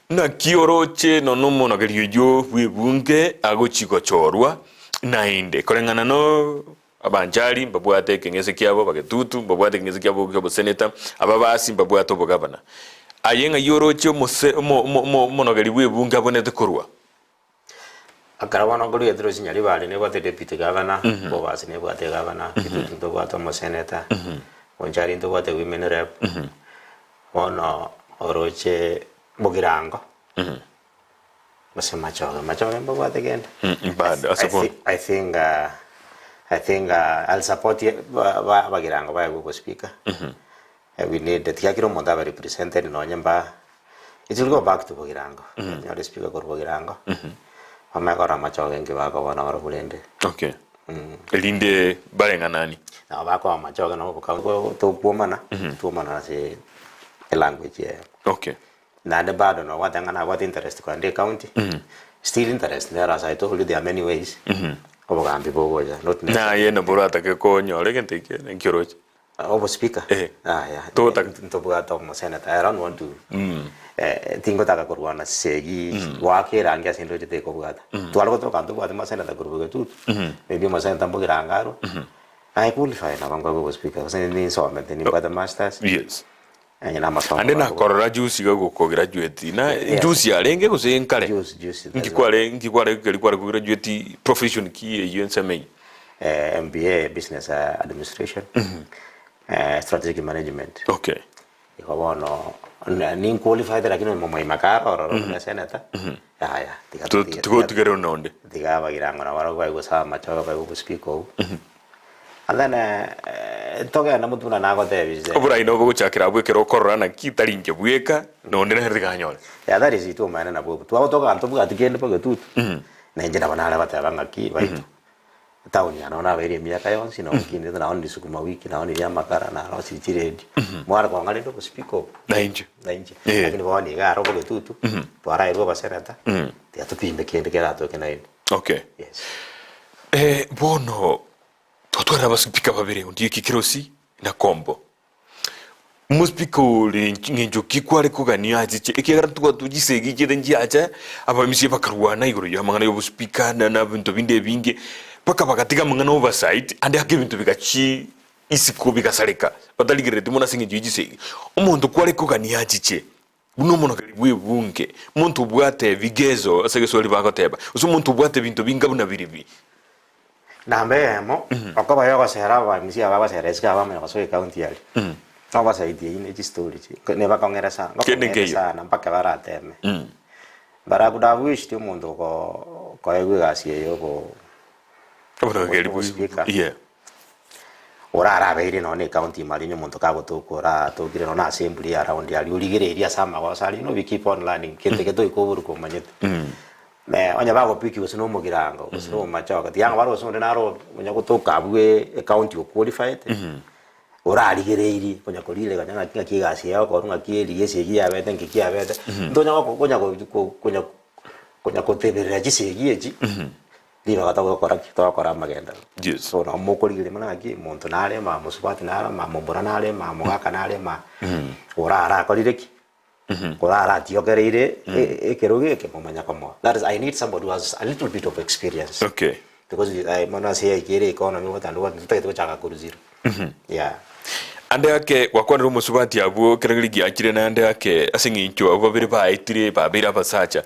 naki oroche nonya omonogeri oyio bwe ebunge agochia gochorwa naende koreng'ana no abanchari mbabwate ekeng'ese kiabo, abagetutu mbabwate ekeng'ese kiabo kia oboseneta, ababasi mbabwate obogavana. Aye ng'ai oroche omose omo omo omonogeri bwe ebunge abwenerete korwa? Ekero bono nkorigetie roche Nyaribari nebwate deputy governor, Bobasi nebwate egavana, Kitutu ntobwate omoseneta, Bonchari ntobwate women rep, bono oroche Bogirango, gose Machoge, Machoge mbabwate kende? Bado ase I bono. thi- I think I think I'll support ye- ba- ba- Abagirango baegwe obospeaker, We need tiga kera omonto abe represented nonye mba it will go back to Bogirango nyore speaker korwa Bogirango bamanye korora amachoge enki bakoba nabarobwo rende Okay. Erinde bareng'anani. Nabo bakoba amachoge nabo boka tokwomana twomana ase elanguage eyemo Okay. Naende bado nobwate ng'a nabwate interest kogenda ecounty still interest nero as I told you there are many ways obogambi bogocha not necessarily Naye nabo oratake konyora egento ekio naki oroche. Obo speaker Eh. yaya Togotaka. ntobwate omosenator I don't want to eh, tingotaka korwana segi goaka erangi ase ndoche tekobwata tware gotoka ntobwate mosenator korwa Bogetutu maybe omosenator Mbogirango arwe I qualify nabo nkoegwa obo speaker gose ninsomete nimbwate masters Yes. onye na amasomo Ande nabo nakorora juice iga gokograduate na Yes. juice yarenge gose nkare Juice, juice, Nki kware nki kware keri kware kograduate profession ki eyio ensemo eyio? MBA Business Administration, Strategic Management. Okay. Igo bono ninqualified lakini omomoima kare ororo buna senator, yaya tiga To- tiga- tiga otigere ononde. tiga abagirango nabo barabwo baigwe sawa amachoge baigwe obospeaker obwo. And then togende motwe buna nagotebirie. Oborai nobo gochakera abwo ekero okorora naki tari inche bweka, nonde nere tiga anyore. Yeah, that is it omanyene nabwo obwo. Twagotoka ntobwati kende bogetutu, na inche nabo nare goteba ng'aki baito. Etown yane nabo nabeire emiaka yonsi nabo nkindete naonire sukuma wiki naonirie amakara narosirie chiredio mware kong'a rende obospeaker obo Na inche. na inche Eh. lakini bono iga aro bogetutu twarairwe oboseneta tiga topime kende keratoke naende Okay. yes. Eh, bono twatwarire abaspeaker babere Ondieki Kirosi na Kombo. Omospeaker ore ng'encho ki kware kogania achiche ekiagera ntobwate chisegi chiaito nchiacha abamisia bakarwana igoro ya amang'ana ya obospeaker na na ebinto binde ebinge mpaka bagatiga amang'ana oversight ande ake ebinto bigachii isiko bigasareka batarigerereti mono ase eng'encho ye chisegi. Omonto kware kogania achiche. Buna omonogeri bw'ebunge, omonto obwate ebigezo ase egeswahili bagoteba, gose omonto obwate ebinto binga buna biribi. Namba eyemo, okoba yogosera abamisia aba bagosera isiko aba bamanya gosoa ecounty aria, obasaidie eyio ne chistory chi, nebakong'ere sana, Kende bakong'ere nkeiyo. sana mpaka barateme. But I could have wished omonto oko koegwa egasi eye yogo Omonogeri bwe Obospika. yeah. Orarabeire nonya na ecounty ime aria onye omonto kagotoka oratokire nonya na assembly eye around aria origereiri ase amagoso aria you know we keep on learning kente getoika oboruke omanyete. Onye bagopikia gose na omogirango gose na omomachoge tiga ng'a bare gose onde naro onya gotoka abwo ecounty o qualified orarigereirie konya korirega konya ng'aki ng'aki egasi eye egokorwa ng'aki eria esegi yabete nki kiabete ntonya goko konya ko konya konya koteberera chisegi echi. Ribaga togokora ki? Togokora amagenderero. Yes. So nabo mokorigereria buna ng'aki, omonto nare maa mosubati nare maa momura nare maa mogaka nare maa ora arakorire ki? Ora aratiokereire e- ekerogo eke momanya komoa. That is I need somebody who has a little bit of experience. Okay. Because I mono ase yaikire economy gotandwa gwa ntotagete gochaka korwa zero. Yeah. Ande ake gwakwanire omosubati abwo kera riria giachire naende ake ase eng'encho abwo babere baetire babeire abasacha.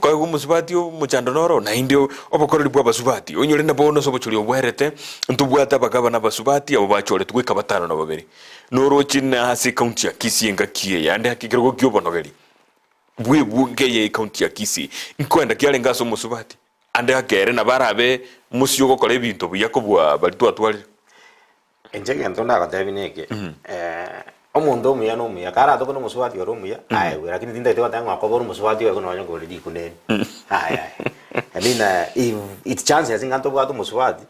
Koegwa omosubati omochando noro naende obokoreri bwa abasubati onyore na bono ase obochori obwerete ntobwate abagabana abasubati abo bachoretwe goika batano na babere. Noroche na ase ecounty ya Kisii engaki eye ande ake ekerogo kia obonogeri bw'ebunge ye ecounty ya Kisii nkoenda kiarenge ase omosubati. Ande ake ere nabo arabe mosio ogokora ebinto buya kobua baria twatwarire. Inche egento ndagotebie neke, omonto omuya na omuya, karatoke na omosubati ore omuya, aegwe, lakini tintagete goteba ng'a okoba ore omosubati oye nonya kore rikuneni, yaya. I mean if it chances ng'a ntobwate omosubati,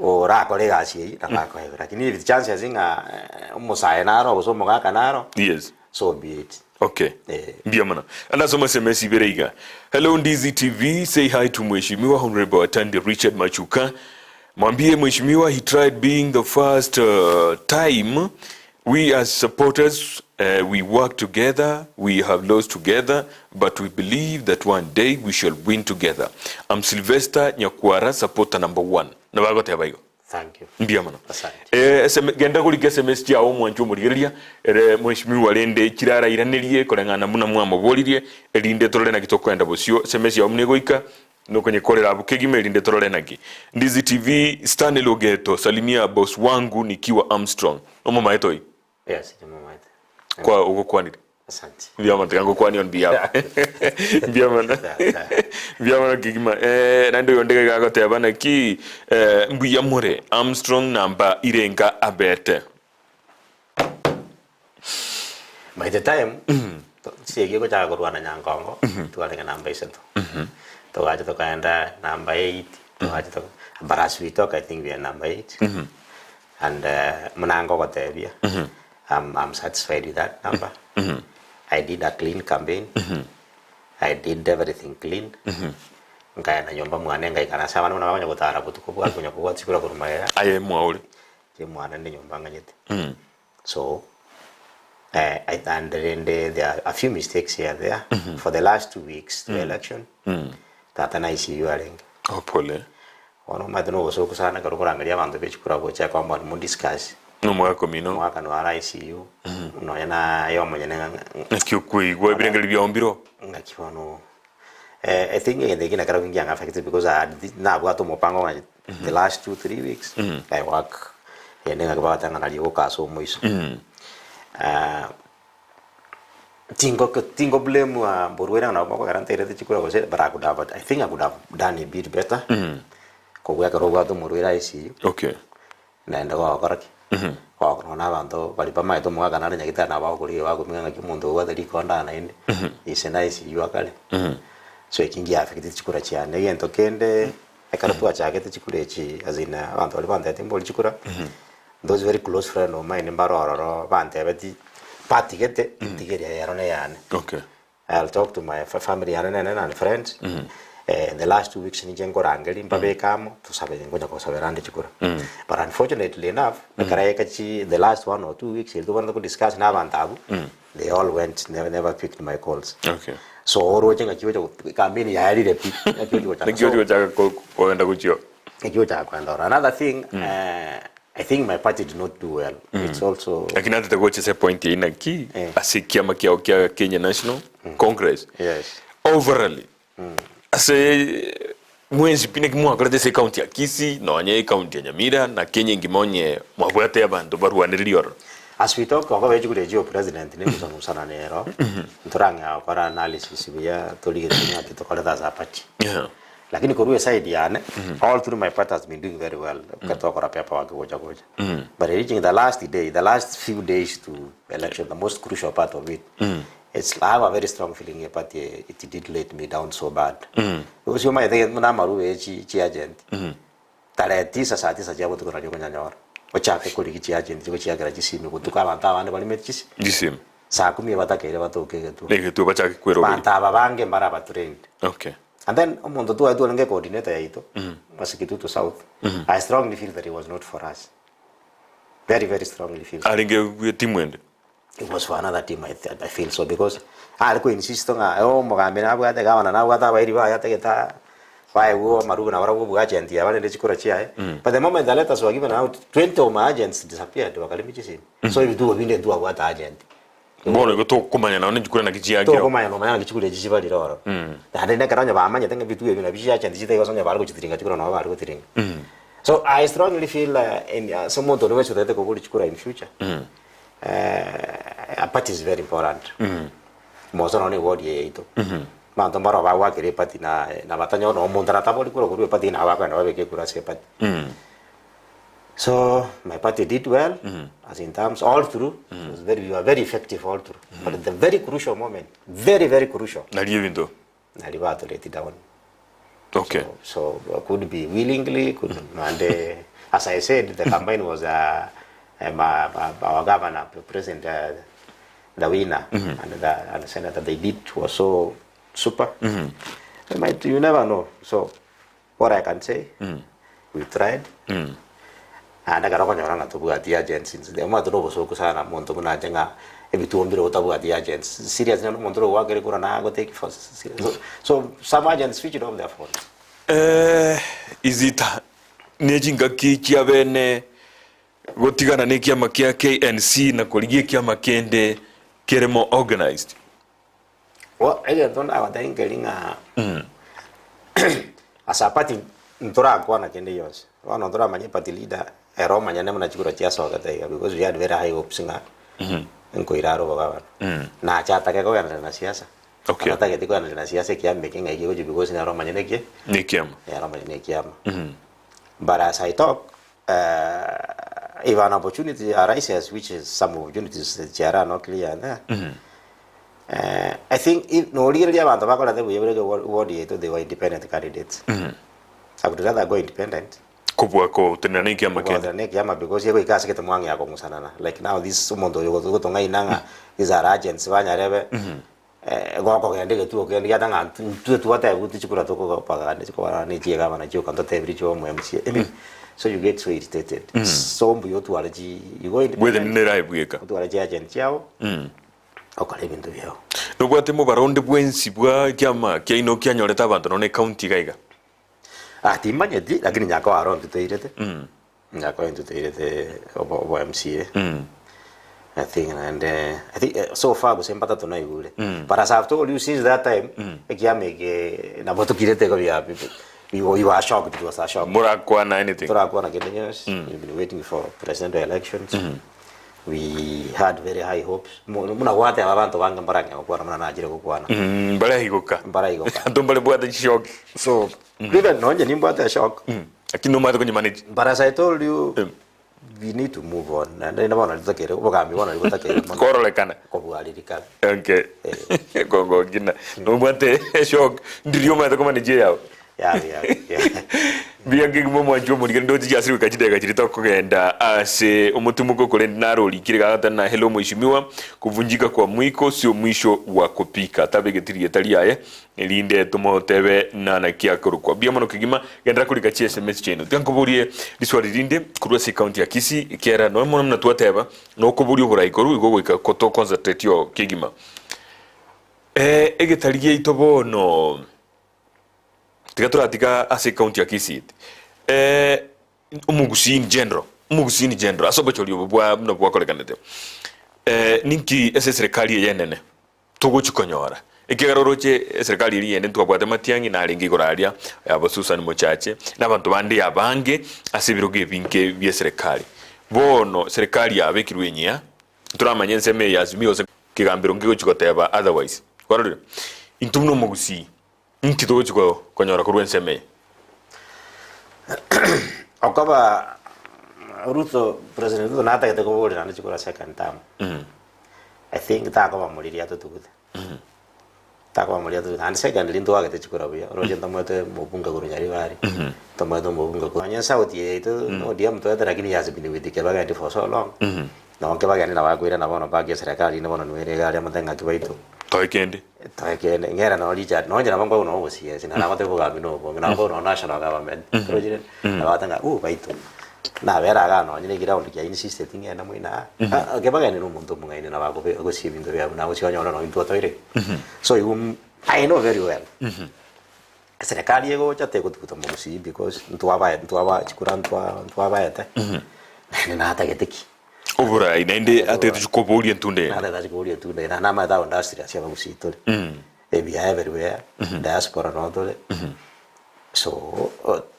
orakore egasi eywo, nabo akoegwa, lakini if it chances ng'a omosae naro gose omogaka naro, Yes. so be it. Okay. Eh. Mbuya mono. Ande ase amasms ibere iga. Hello Ndizi TV, say hi to Mheshimiwa Honorable Atandi Richard Machuka. Mwambie Mheshimiwa he tried being the first uh, time we as supporters uh, we work together, we have lost together, but we believe that one day we shall win together. I'm Sylvester Nyakwara, supporter number one. Nabagoteba igo. Thank you. Mbuya mono. Asante. Eh, SM, genda korika SMS chiao omwanche omorigereria ere mheshimiwa rende chirarairanerie koreng'ana buna mwamoboririe erinde torore naki tokoenda bosio SMS yao buna egoika nokonyekorera abwo kegima erinde torore naki Ndizi TV Stanley Ogeto salimia boss wangu nikiwa Armstrong omomaete oyi Yes, nimomaete. kwa ogokwanire Asante. Mbuya mono tiga ngokwanie on behalf. Mbuya mono. Mbuya mono kegima. Eh, naende oyonde iga agoteba naki eh, mbuya more Armstrong namba irenga abete. By the time chisegi egochaka korwana Nyankongo, twarenge namba isato. Togacha tokaenda namba eight, togacha toka but as we talk I think we are number eight. And buna ngogotebia, I'm, I'm satisfied with that number. I did a clean campaign. I did everything clean. Nkaenda nyomba mwane ngaikara ase abana buna bakonya gotara botuko bwa konya kobwata chikura korwa magega. Aye mwaore. Inche mwane nde nyomba nganyete. So, eh, I, and rende there are a few mistakes here and there. For the last 2 weeks to election, tata na ICU arenge. Oh, pole. Bono omanyete na obosoku sana ekero okorangeria abanto be chikura gocha ekomba mo discuss. Na omogaka omino. Omogaka noyo are ICU, nonya naye omonyene ng'a Naki okoigwa ebirengererio biao mbiro. Ng'aki bono I think egento eke nakerokio nkianga affect because I had nabwate omopango ng'a the last 2, 3 weeks I work ende ng'aki bagoteba ng'a nario goka ase omoiso. Tingo tingo blame mborwaire ng'a nabo bokogera ntairete chikura gose but I could have I think I could have done a bit better kobua ekero obwate omorwaire ICU. Okay. Naende gogokora ki? Gogokora na abanto baria bamaete omogaka nare nyagetari nabo bagokorigia bakomenya ng'aki omonto obwate rikonda naende ise na ICU akare. So eki ngia affectete chikura chiane. Egento kende ekero twachagete chikura echi as in abanto baria bantebetie mbori chikura, those very close friend of mine mbare ororo bantebetie batigete ntigeria ero neyane. Okay. I'll talk to my family yane nene and friends in the last 2 weeks ninche nkorangeria mbabeke amo tosabe ngonya kosabera ande chikura but unfortunately enough ekero yaika chi the last 1 or 2 weeks eri tobwenerete ko discuss na abanto abwo they all went never, never picked my calls. So oroche ng'aki ocha campaign yaerire pi ng'aki ochi gochaka Naki ochi gochaka kogenda gochio. Ng'aki ocha kogenda oro. Another thing. I think my party did not do well. It's also Lakini natete gocha ase epoint eyio naki Eh. ase ekiama kiao kia Kenya National Congress Yes. overally ase mwensi pi naki mwakorete ase ecounty ya Kisii nonye ecounty ya Nyamira na Kenya engima onye mwabwate abanto barwanereria ororo. As we talk okoba echikura echio president negusangusana nero ntorang'ea gokora analysis buya torigererie ng'aki tokorete as a party. Yeah. Lakini korwa eside yane all through my party has been doing very well ekero twakora paper work gocha gocha but reaching the last day the last few days to election the most crucial part of it it's I have a very strong feeling ye party it did let me down so bad because omanyete gento buna amarube ye chi chi agent tarehe tisa saa tisa chia botuko nario okonyanyora ochake korigia chi agent chigochiakera chisimi botuko abanto abande barimeti chisi Chisimi. saa kumi ebatakeire batoke egetuo Egetuo bachake kweroberia. Abanto aba bange mbare abatrained Okay. And then omonto twaetwe orenge coordinator yaito ase Kitutu South, I strongly feel that he was not for us. Very, very strongly feel. Arenge bwe timu ende. It was for another team, I, I feel so because are ko insist ng'a oh omogambi nabwate gavana nabwate abairi baye atagete baegwe amarubo nabarabwo obwa agent yabo rende chikura chiaye. But the moment the letters were given out, 20 of my agents disappeared bakaremia chisimi. So ebituo binde ntwabwate agent. Bono igo tokomanya nonye chikura naki chiakire. Tokomanya nomanya naki chikura echi chibarire ororo. Naende nekero onye bamanyete ng'a ebituo ebi nabio chiachenti chitaiyo gose onye bare gochitiringa chikura nabo bare gotiringa. So I strongly feel in ase omonto onde bwensi otagete koboria chikura in future, a party is very important. Moso nonye na eward eye yaito, abanto mbaro bagwakera eparty na na batanyora nonye omonto aratabori kura korwa eparty nabo bakogenda babeke ekura ase eparty. So my party did well as in terms all through it was very, we were very effective all through but at the very crucial moment very very crucial Nario ebinto. nari batoreti down Okay. so, so could be willingly could and as I said the campaign was my, my, our governor the president the winner and the and the senator they did was so super They might, you never know so what I can say we tried naende ekero okonyora ng'a tobwati agents inse omanyete na obosoku sana omonto buna ache ng'a ebituo mbire otabwati agents serious nonye omonto ore goakera ekura naye agotake for serious so, so some agents switched off their phones. Eh, Izita ne chingaki chia bene gotigana ne ekiama kia KNC na korigia ekiama kende kere more organized. Bo egento ndagotebia nkeri ng'a ase aparty ntorakwana kende gionsi, bono ntoramanye party leader ere omonyene buna chikura chiasogete iga because we had very high hopes ng'a nkoira are obogabana. Nache atake kogenderera na siasa, Okay. atageti kogenderera na siasa ekiama eke ng'ai kegochia because nere omonyene ki? Nekiama. Nere omonyene ekiama. But as I talk, if an opportunity arises, which is some opportunities chiara are not clear there, I think if norigereria abanto bakorete buya bire ward yaito they were independent candidates. I would rather go independent. Kobua kotenena na ekiama kende. Kotenena na ekiama because egoika ase gete mwang'ea kong'usanana. Like now this omonto oyo gotong'aina ng'a these are agents banyarebe gokogenda egetuo kende giata ng'a ntwe twatebiwa tichikura tokobagana chikobana ne chiegabana chioka ntotebiri chio omo MCA. I mean, so you get so irritated. So mbuya otware chi you go independent. Gwetenenera aye bweka. Otware chi agent chiao. Okore ebinto biao. Nobwate mobaro onde bwensi bwa ekiama kiaino kianyorete abanto nonya ecounty iga iga? Ah, timbanyeti, lakini nyaka aro ntuteirete. Nyaka ntuteirete obo obo MCA. I think naende I think so far gose mbatato naigure. But as I've told you since that time, ekiama eke nabo tokirete igo bia we were we were shocked, it was a shock. Morakwana anything? Torakwana kende gionsi, we've been waiting for presidential elections. We had very high hopes. Mo- Buna gwateba abanto bange mbarang'e gokwana buna nachire gokwana. Mm, mbaraigoka. Mbaraigoka. Abanto mbare bwate chishock. So, even nonye nimbwate eshock. Lakini nomanyete konyemanage. But as I told you, we need to move on. Naende bono ritokeire obogambi bono rigotakeire mono Kororekana. kobua ririkana. Okay. Kongokina. Nobwate eshock. Ndiria omanyete komanage eyao. Yeah, yeah, yeah. Mbuya kegima omwanchi omorikani ndoche chiasire goika chidakika chiria tokogenda ase omotimoko korende naro orikire gagoteba na hello mheshimiwa kuvunjika kwa mwiko sio mwisho wa kupika tabegeti rieta riaye erinde tomotebe nana ki akorokwa mbuya mono kegima genderera korika chi sms chiaino tiga nkoborie riswali rinde korwa ase ecounty ya Kisii ekiagera nonya mono buna twateba nokoboria oborai korwa igo goika koto concentrate oo kegima egetari giaito bono. Tiga toratiga ase ecounty ya Kisii eh, omogusii in general. Omogusii in general, ase obochori obo bwa buna bwakorekanete, ninki ase eserekari eye enene togochi konyora? Ekiagera oroche eserekari eria eyende ntwabwate Matiang'i narenge igoro aria, abo Susan Mochache, na abanto bande abange ase ebirogo ebinge bi'eserekari. Bono serikari yabekirwe enyia, ntoramanye ensemo eye ya Azimio gose kegambero nkegochi goteba otherwise. Kwarorire? Intwe buna omogusii, inki togochi konyora korwa ensemo eye? Okoba Ruto, President Ruto natagete koboria naende chikura second term. I think takoba moriri atotugute. Takoba moriri atotugute. Naende secondly ntwagete chikura buya, oroche ntomoete omobunge korwa Nyaribari, ntomoete omobunge korwa nonye esauti eye yaito ODM toete lakini he has been with Kibagendi for so long, nabo Kibagendi nabo akoirana bono back eserekari rinde bono nigo ere iga aria mote ng'aki baito. Toe kende. Toe kende, ng'era noo Richard, nonye nabo nkoigwa noo ogosiesi, naende nagotebi obogambi na obonge, nabo nkoigwa noo national government, oroche nabo agoteba ng'a ooh baito. Nabera igaa nonye na eground kia insisted ng'ende moino aa, ah Kebageni na omonto omong'aini nabo akobe agosia ebinto biaye buna agosia onyore nonye intwe otoire. So igo I know very well, eserekari egocha tegotuguta omogusii because ntwabae ntwaba chikura ntwa ntwabaete, naende natagete ki? Oborai naende atagete chikoboria entunda eye. Natagete achi koboria entunda eye, naende namanyete agoindustrial ase abagusii tore, ebiaye everywhere, diaspora noo tore. So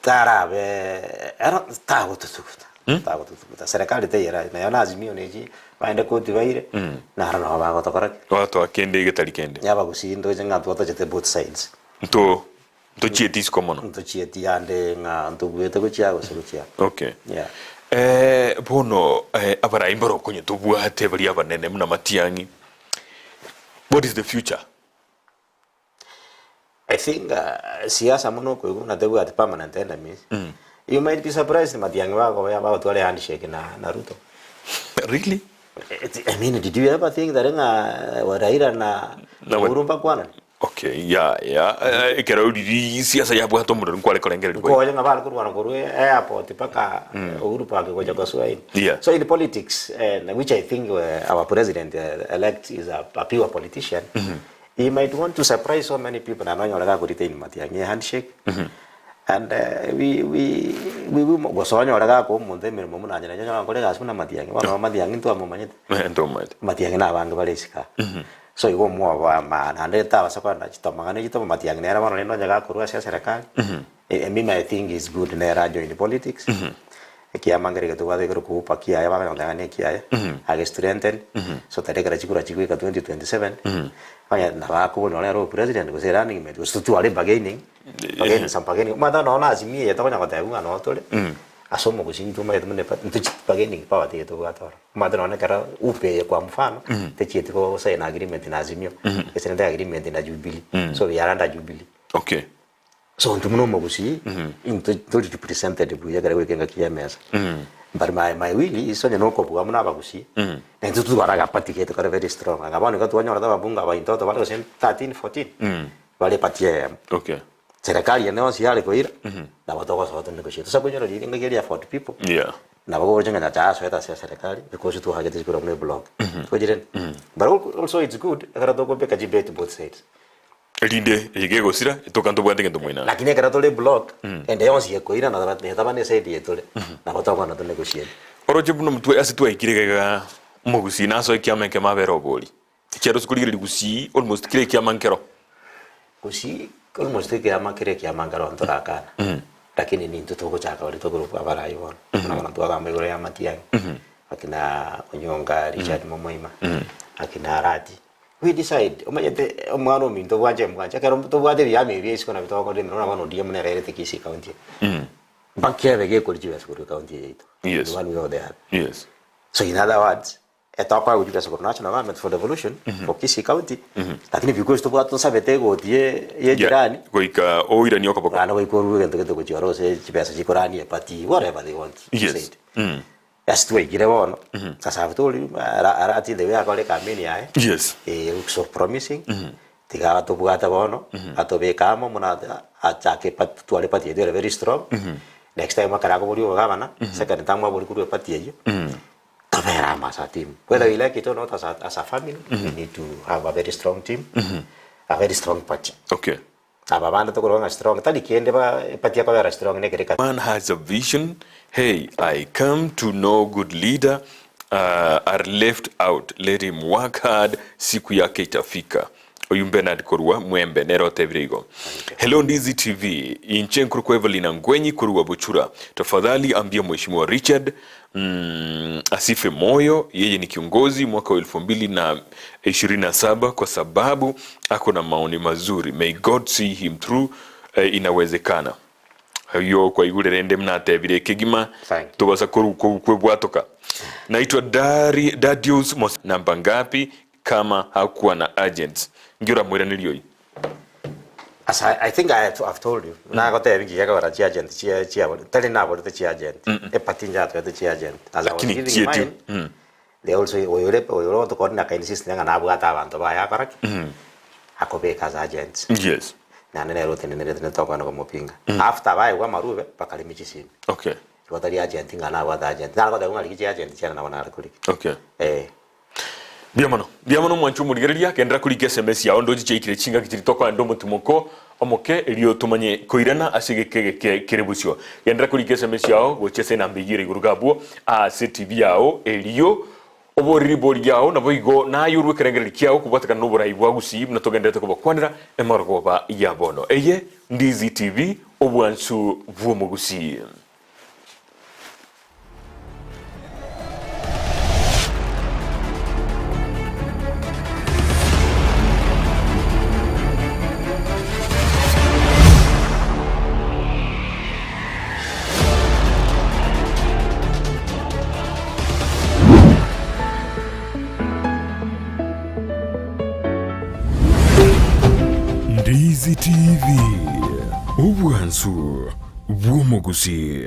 tarabe ero tagototuguta tagototuguta serikali teyera nayo na Azimio nechi baende koti baire naro nabo bagotokora ki? Bagatoa kende getari kende. Yabagusii ndoche ng'a twatachete both sides. Nto ntochieti isiko mono. Ntochieti ande ng'a ntobuete gochia gose gochia. Okay. Yeah. Eh, bono eh, abarai mbaro okonye tobwate baria abanene buna Matiang'i. What is the future? I think siasa mono okoigwa buna tebwati permanent enemies, you might be surprised Matiang'i bakoba bagotwara ehandshake na na Ruto. Really? I mean did you ever think that ng'a Raila na Na wa- Uhuru mbakwanane? Okay, yeah, yeah. Eh, ekero riria siasa yabwate omorero nkware korengereria boigo. Nkonya ng'a bare korwana korwa airport mpaka Uhuru Park gocha gosoa in. Yeah. So in politics and which I think our president elect is a, a pure politician, He might want to surprise so many people naende onyore gako retain Matiang'i a handshake and we we we we gose onyore gako omonto emeremo buna inche nainche onyore nkore egasi buna Matiang'i bono Matiang'i ntwamomanyete Eh, ntomanyete. Matiang'i na abange bare isiko aa so igo omwobo ama naende tabasa kogenda chitomang'ana echi tomo Matiang'i nere bono rende onye gakorwa ase eserekari mimi I think is good nere ajoin politics Ekiama nkere getobwate ekero kuupa kiaye bakanya goteba ng'a nekiaye, age strengthen, so tari ekero chikura chigoika 2027, onye nabo akobua nonye ere opresident gose running mate gose totware bargaining, bargaining some bargaining, omanyete nonye na Azimio eye tokonya gotebiwa ng'a noo tore, ase omogusii intwe omanyete buna epa ntochi bargaining power teiyo tobwate ororo. Omanyete nonye ekero UPA eye kwa mfano, techieti go sign agreement na Azimio, esainete agreement na Jubilee, so we are under Jubilee. Okay. So intwe buna omogusii, intwe tori represented buya ekero goika engaki ya emesa. But my my will is onye nokobua buna abagusii, na intwe totware agaparty gaito kare very strong. Anga bono iga twanyorete ababunge abainto bare gose 13, 14, bare eparty eyemo. Okay. Serikali ende yonsi yare koira, nabo togosoa to negotiate. Tosa koinyora riria engaki eria ya Ford people, Yeah. nabo gocha ng'a Nyachae asoete ase eserekari because twahagete chikura buna eblock. Twachire? But also it's good ekero tokobeka chibeti both sides. Erinde eye gegosira, etoka ntobwate gento moino. Lakini ekero tore block, ende yonsi ekoira na netaba ne side eye tore, nabo tokogenda to negotiate. Oroche buna omotwe ase twaikire iga iga omogusii nasoe ekiama ekemo abere obori. Ekiagera ase korigereria gusii almost kera ekiama nkero. Gusii almost ekiama kera ekiama nkero ntorakana. Lakini nintwe togochaka baria tokorokwa abarai bono. Buna bono twagamba igoro ya Matiang'i, akina Onyonka Richard Momoima, akina Arati. We decide, omanyete omwana ominto bwanche mbwanche, ekero tobwate ebiama ebi isiko nabio togokorera emeremo buna bono ODM nere erete Kisii county eye. Mpaka kebe gekori chibesa korwa ecounty eye yaito, Yes. in one way or the other. Yes. So in other words, etokoegwa chibesa korwa national government for devolution, for Kisii county, lakini because tobwate tosabete egoti ye ye jirani, Goika oiranie okoboko. naende goika orue egento gete gochia ore ase chibesa chikoranie eparty, whatever they want to Yes. say it. Ase twaikire bono, sasa abwo tori ara arati the way akore ecampaign yaye, Yes. eh, looks so promising, tiga atobwate bono, atobeke amo buna ata achake party tware party yaito ere very strong, next time ekero akoboria obogavana, second term aborie korwa eparty eywo, tobere amo as a team. Whether we like it or not as a as a family, we need to have a very strong team, a very strong party. Okay. Aba bande tokorwa ng'a strong, tari kende ba eparty ekobera strong nekere eka. Man has a vision, hey I come to know good leader uh, are left out let him work hard siku yake itafika Oyu Bernard korwa Mwembe nere otebire igo. Hello Ndizi TV, inche nkorokwa Evelyn Angwenyi korwa Buchura. Tafadhali ambia Mheshimiwa Richard mm, asife moyo, yeye ni kiongozi mwaka wa 2027 kwa sababu ako na maoni mazuri. May God see him through. Eh, inawezekana. Oyio kwaigure rende buna atebire ekegima Thank you. tobasa koru kwebwatoka. Naitwa Dari, Dadius Mos namba ngapi Kama hakuwa na agents. Nki oramoiranerie oyio? As I, I think I have, I've told you. Nagotebia nki gekogera chiagent chia chia tari naborete chiagent. Eparty njatwete chiagent. As I was Lakini giving chietio. mine, they also oyore oyore otokorire aka insist ng'a nabwate abanto baye akora ki? Akobeka as agents. Yes. Naende nere otenenerete netokogenda komopinga. After baegwa amarube, bakaremia chisimi. Okay. Igo tari agent ng'a nabwate agent. Nare goteba ng'a rigia chiagent chiane nabo nare korigia. Okay. Eh. Mbuya mono, mbuya mono omwanchi omorigereria, genderera korika SMS yao ndoche chiaikire chingaki chiria tokoenda omotimoko omoke erio tomanye koirana ase egeka egeke kere bosio. Genderera korika SMS yao gochia ase enamba eyio ere igoro iga abwo ase TV yao erio oborie ribori riao naboigo naye orue ekerengererio kiao kobwatekana noborai bwa Gusii buna togendererete kobakwanera emarogoba ya bono. Eye Ndizi TV, obwansu bw'omogusii. Ndizi TV, obwansu bw'omogusii.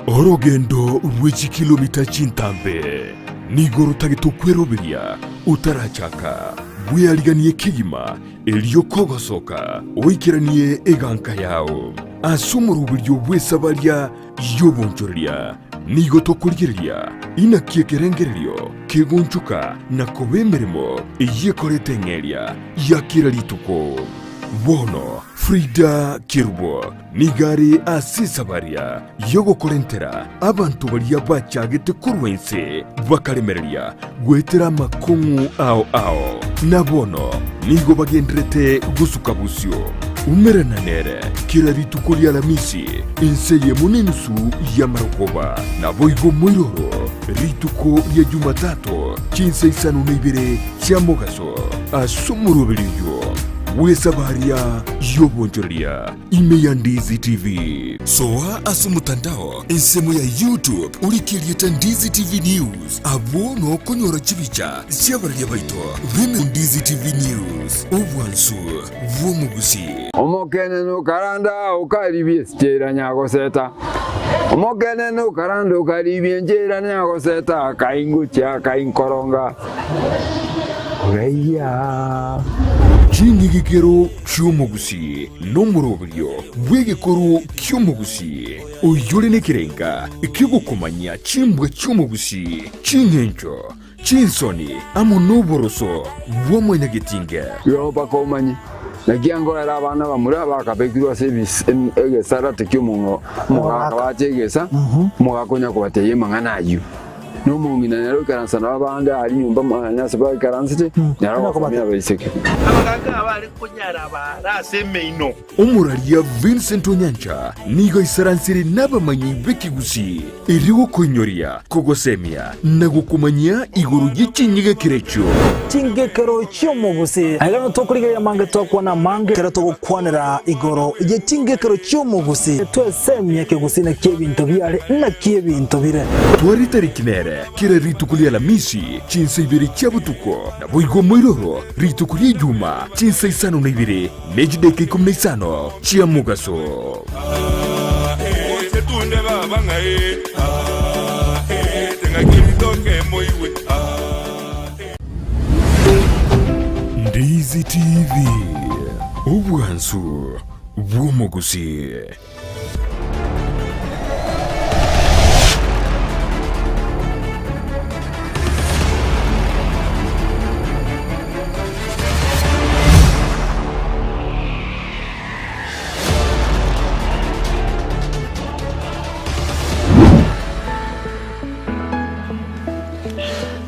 Orogendo rwe chikilomita chintambe nigo rotagete okweroberia otarachaka, bweariganie kegima erio kogosoka oikeranie eganka yao. Ase omoroberio bw'esabaria y'obonchoreria nigo tokorigereria inaki ekerengererio kegonchoka na koba emeremo eyio ekoreta eng'eria ya kera rituko. Bono Frida Kerubo nigo are ase esabaria y'ogokorentera abanto baria bachagete korwa inse bakaremereria goetera amakong'u ao ao, na bono nigo bagenderete gosuka bosio. Umerana nere kera rituko ri'Alamisi inse eyemo nenusu y'amarogoba, naboigo moiroro rituko ria Jumatato chinsa isano na ibere chia mogaso ase omoroberio oyio bw'esabaria y'obonchoreria ime ya Ndizi TV. Soa ase omotandao ensemo ya YouTube orike erieta Ndizi TV News, abwo nokonyora chibicha chi'abararia baito b'eme Ndizi TV News, obwansu bw'omogusi. Omokenene okaranda okaribia esichera nyagoseta, Omokenene okaranda okaribia enchera nyagoseta, Akaingochia akainkoronga. Oraiya. Ching'igikero chi'omogusii nomoroberio bw'egekoro ki'omogusii, oyore nekerenga ki'ogokomanyia chimbwa chi'omogusii, ching'encho, chinsoni, amo noboroso bwa mwanyagetinge. Igo mpaka omanye, naki angoera abana bamura bakabekirwe ase egesarate ki'omogaka bache egesa, omogaka onya kobatebia amang'ana ayio. Na omong'ina nere oikaransa nabo abande aria nyomba mwane ase baikaransete, nere ogosomia abaiseke. Abagaaka abare konyara baare ase emeino. Omoraria Vincent Onyancha nigo aisaransire nabamanyi b'ekegusii erio gokoinyoria, kogosemia na gokomanyia igoro ye chinyegekero echio. Chingekero chi'omogusii. Aiga nigo tokorigereria amange twakwana amange ekero togokwanera igoro ye chingekero chi'omogusii. Twesemie ekegusii naki ebinto biare naki ebinto bire. Tware tariki nere kera rituko ria Alamisi chinsa ibere chia botuko, naboigo moiroro rituko ria Ijuma chinsa isano na ibere ne chidaeka ikomi na isano chia mogaso. Ndizi TV, obwansu bw'omogusii.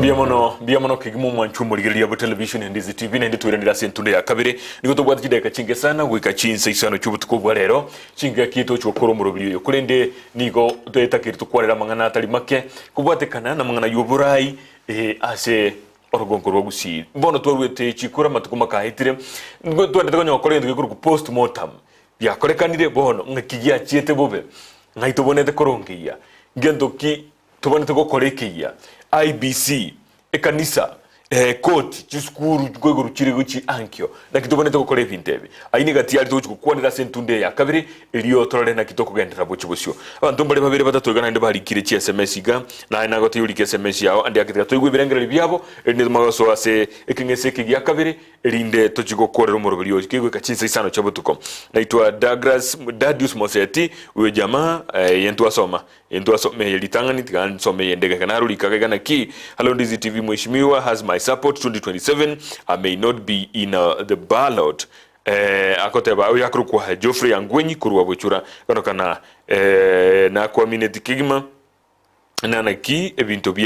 Mbuya mono, mbuya mono kegima omwanchwa omorigereria bwe television ya Ndizi TV naende toiranire ase entundo ya kabere. Nigo tobwate chidakika chinke sana goika chinsa isano chi'obotuko obwa rero, chingaki tochi gokora omorobiri oyo. Korende nigo toetakeire tokwarere amang'ana atari make kobwatekana namang'ana y'oborai eh, ase orogongo rwa Gusii. Bono twaruete chikura amatuko makaetire, nigo twendete konya gokora egento gekorokwa postmortem. Biakorekanire bono ng'aki giachiete bobe, ng'ai tobonete korongeyia, ngento ki Tobwenerete gokora ekeyia, IEBC, ekanisa, ekoti, chisukuru nkoigoro chire gochia ankio. Naki tobwenerete gokora ebinto ebi? Ayio negati yaria togochia gokwanera ase entunda eye ya kabere, erio torore naki tokogenderera bochia bosio. Abanto mbare babere batato iga naende barikire chi sms iga, naye nagotebia orike sms yao ande ake tiga toigwe ebirengererio biabo, erinde tomanye gosoa ase ekeng'ese eke gia kabere, erinde tochie gokorera omoroberi oyo kegoika chinsa isano chia botuko. Naitwa Douglas Dadius Moseti, oyo jamaa, eye ntwasoma. Intwe asome eye ritang'ani tiga nsome eyende geke narorika gaiga naki Hello Ndizi TV Mheshimiwa has my support 2027 I may not be in the ballot eh, akoteba oyo akorokwa Geoffrey Angwenyi korwa Bwechura konokana eh, nakwamineti kegima na naki ebinto bia.